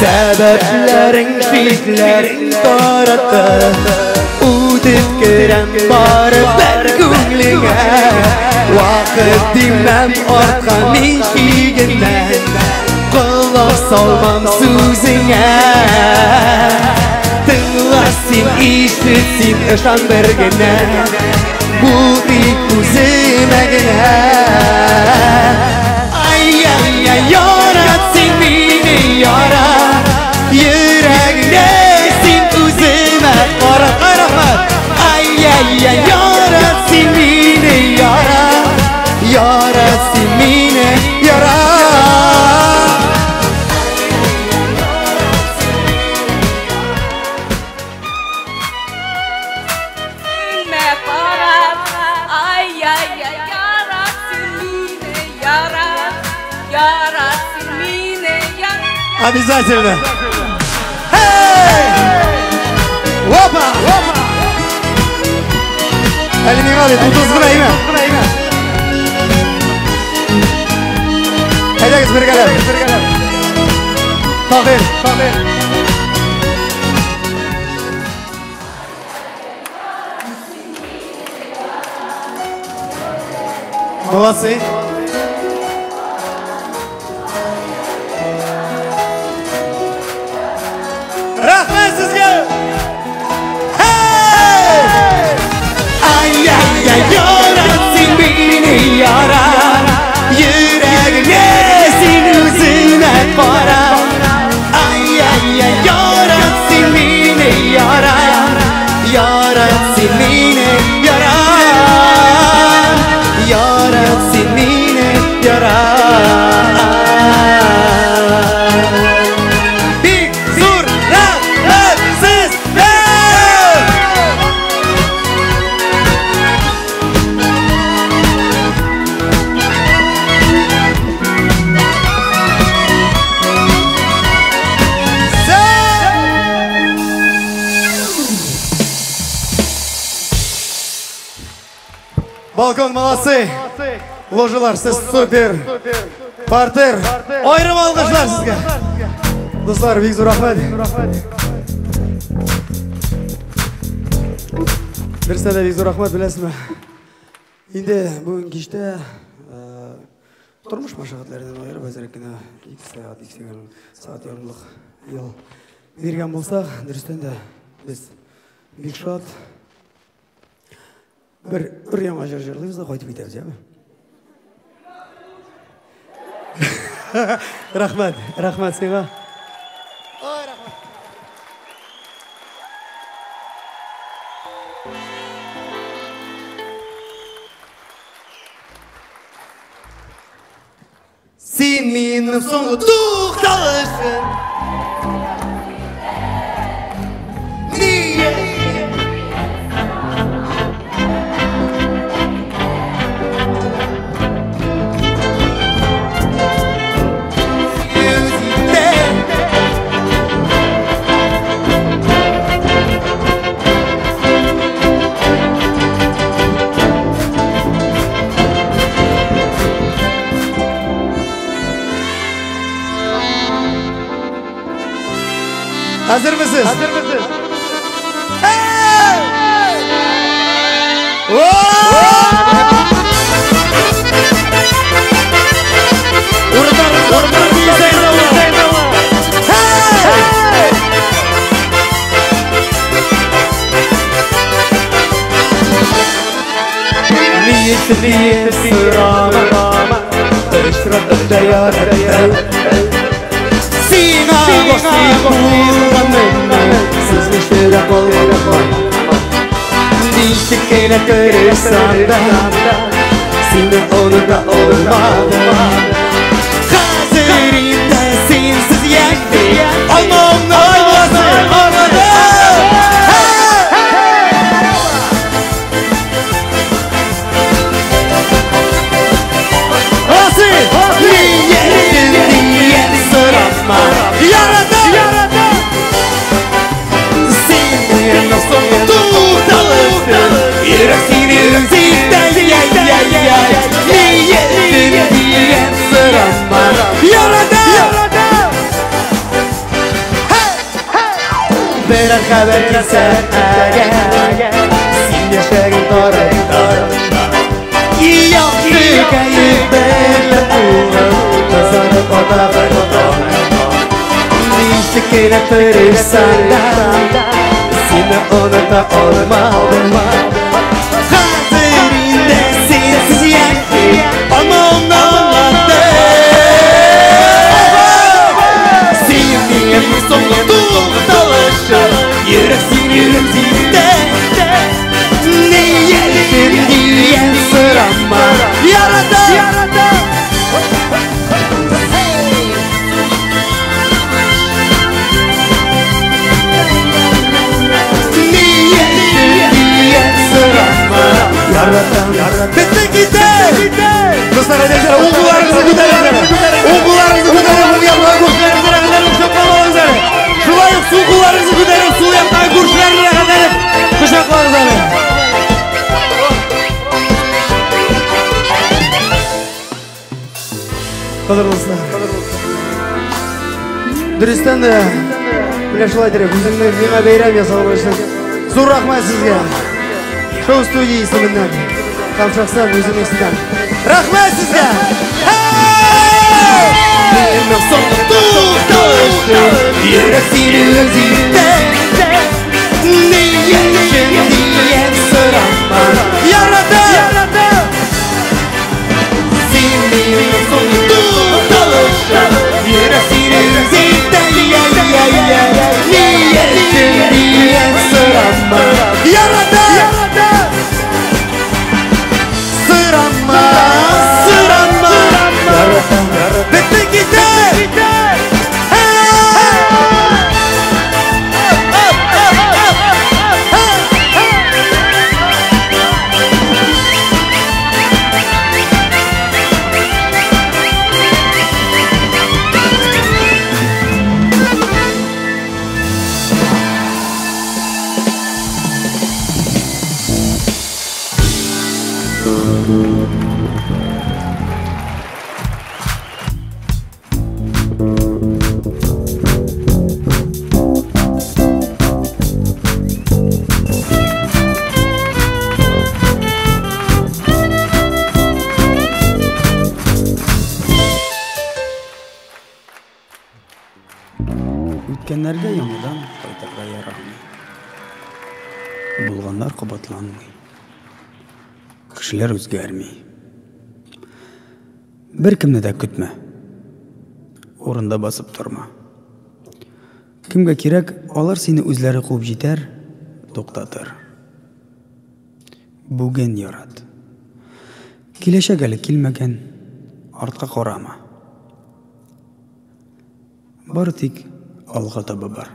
B: Сәбәпләрең, шикләрең таратты. Үтеп керәм бары бер күңелеңә. Вакыт димәм артка мин чигенмәм. Колак салмам сүзеңә. Тыңла син, ишет син, ышан бер генә. Бул тик үземә генә. Ай-яй-яй, ярат син мине, ярат. Йөрәгеңне син үземә кара. Ай, рәхмәт. Ай-яй-яй, ярат син мине, ярат. Ярат син мине, ярат.
D: Ай-яй-яй, ярат син мине, ярат. Ярат син мине, ярат.
A: Обязательно. Hey! Опа! Әле миңа бит 30 гына име? Әйдәгез бергәләп. Таһир. Молодцы. Рәхмәт сезгә! Hey!
B: Ай-яй-яй, ярат син мине, ярат. Йөрәгеңне син үземә кара. Ай-яй-яй, ярат син мине, ярат. Ярат син мине, ярат. Ярат син мине, ярат.
A: Бик зур рәхмәт сезгә! Балкон, молодцы! Ложалар, сез супер! Партер! Аерым алкышлар сезгә! Дуслар, бик зур рәхмәт! Берсенә дә бик зур рәхмәт, беләсезме? Инде бүген кичтә тормыш мәшәкатьләреннән аерып әзрәк кенә 2 сәгать, 2 сәгать ярымлык ял биргән булсак, дөрестән дә без бик шат. Бер яңа җыр җырлыйбыз да кайтып китәбез, яме? Рәхмәт, рәхмәт сиңа. Ой, рәхмәт. Син минем соңгы тукталышым. Нигә? Hazır mısınız? Hazır mısınız? Hey! Hey! Ни
B: Өчен сорама, очратып та яраттым. Сиңа гашыйк булганымны сизмичә дә калганмын. Ничек кенә тырышсам да, сине оныта алмадым. Хәзер инде синсез яши алмамны аңладым. Яратам! Синең соңгы тукталышым, йөрәк синең синдә, ниятем дигән сорама. Яратам! Берәр хәбәр килсә әгәр, син яшәгән тарафта, якты кәеф белән угыл кызарып ата таң. Ничек кенә тырышсам да, сине оныта алмадым. Хәзер инде синсез яши алмамны аңладым. Син минем соңгы тукталышым, йөрәк синең синдә. Ниятем дигән сорама. Яратам! Яратам, бетте китте! Дуслар, әйдәгез, уң кулларыгызны күтәрегез. Уң кулларыгызны күтәреп, уң яктагы күршеләрегезне рәхәтләнеп кочаклагыз әле. Шулай ук сул кулларыгызны күтәреп, сул яктагы күршеләрне рәхәтләнеп кочаклагыз әле. Кадерле дуслар, дөрестән дә менә шулай итеп үзеңне миңа бәйрәм ясаган өчен зур рәхмәт сезгә. Шоу студия исеменнән һәм шәхсән үзем исемнән. Рәхмәт сезгә! Минем соңгы тукталышым, йөрәк синең синдә. Ниятем дигән сорама. Яратам! Син минем соңгы тукталышым, йөрәк синең синдә. Ниятем дигән сорама. Яратам! Сорама, сорама. Бетте китте!
A: Үткәннәргә яңадан кайтырга ярамый. Булганнар кабатланмый. Кешеләр үзгәрми. Беркемне дә көтмә. Урында басып торма. Кемгә кирәк, алар сине үзләре куып җитәр, туктатыр. Бүген ярат. Киләчәк әле килмәгән, артка карама. Бары тик алга таба бар.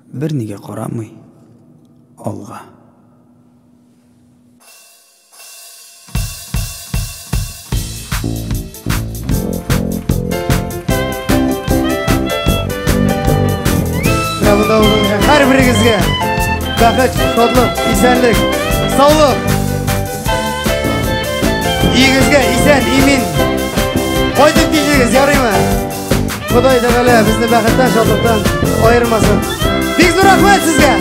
A: Бернигә карамый, алга.
B: Менә монда узган һәрберегезгә бәхет, шатлык, исәнлек, саулык. Өегезгә исән, имин кайтып килегез, ярыймы? Ходай Тәгалә безне бәхеттән, шатлыктан аермасын. Бик зур рәхмәт сезгә.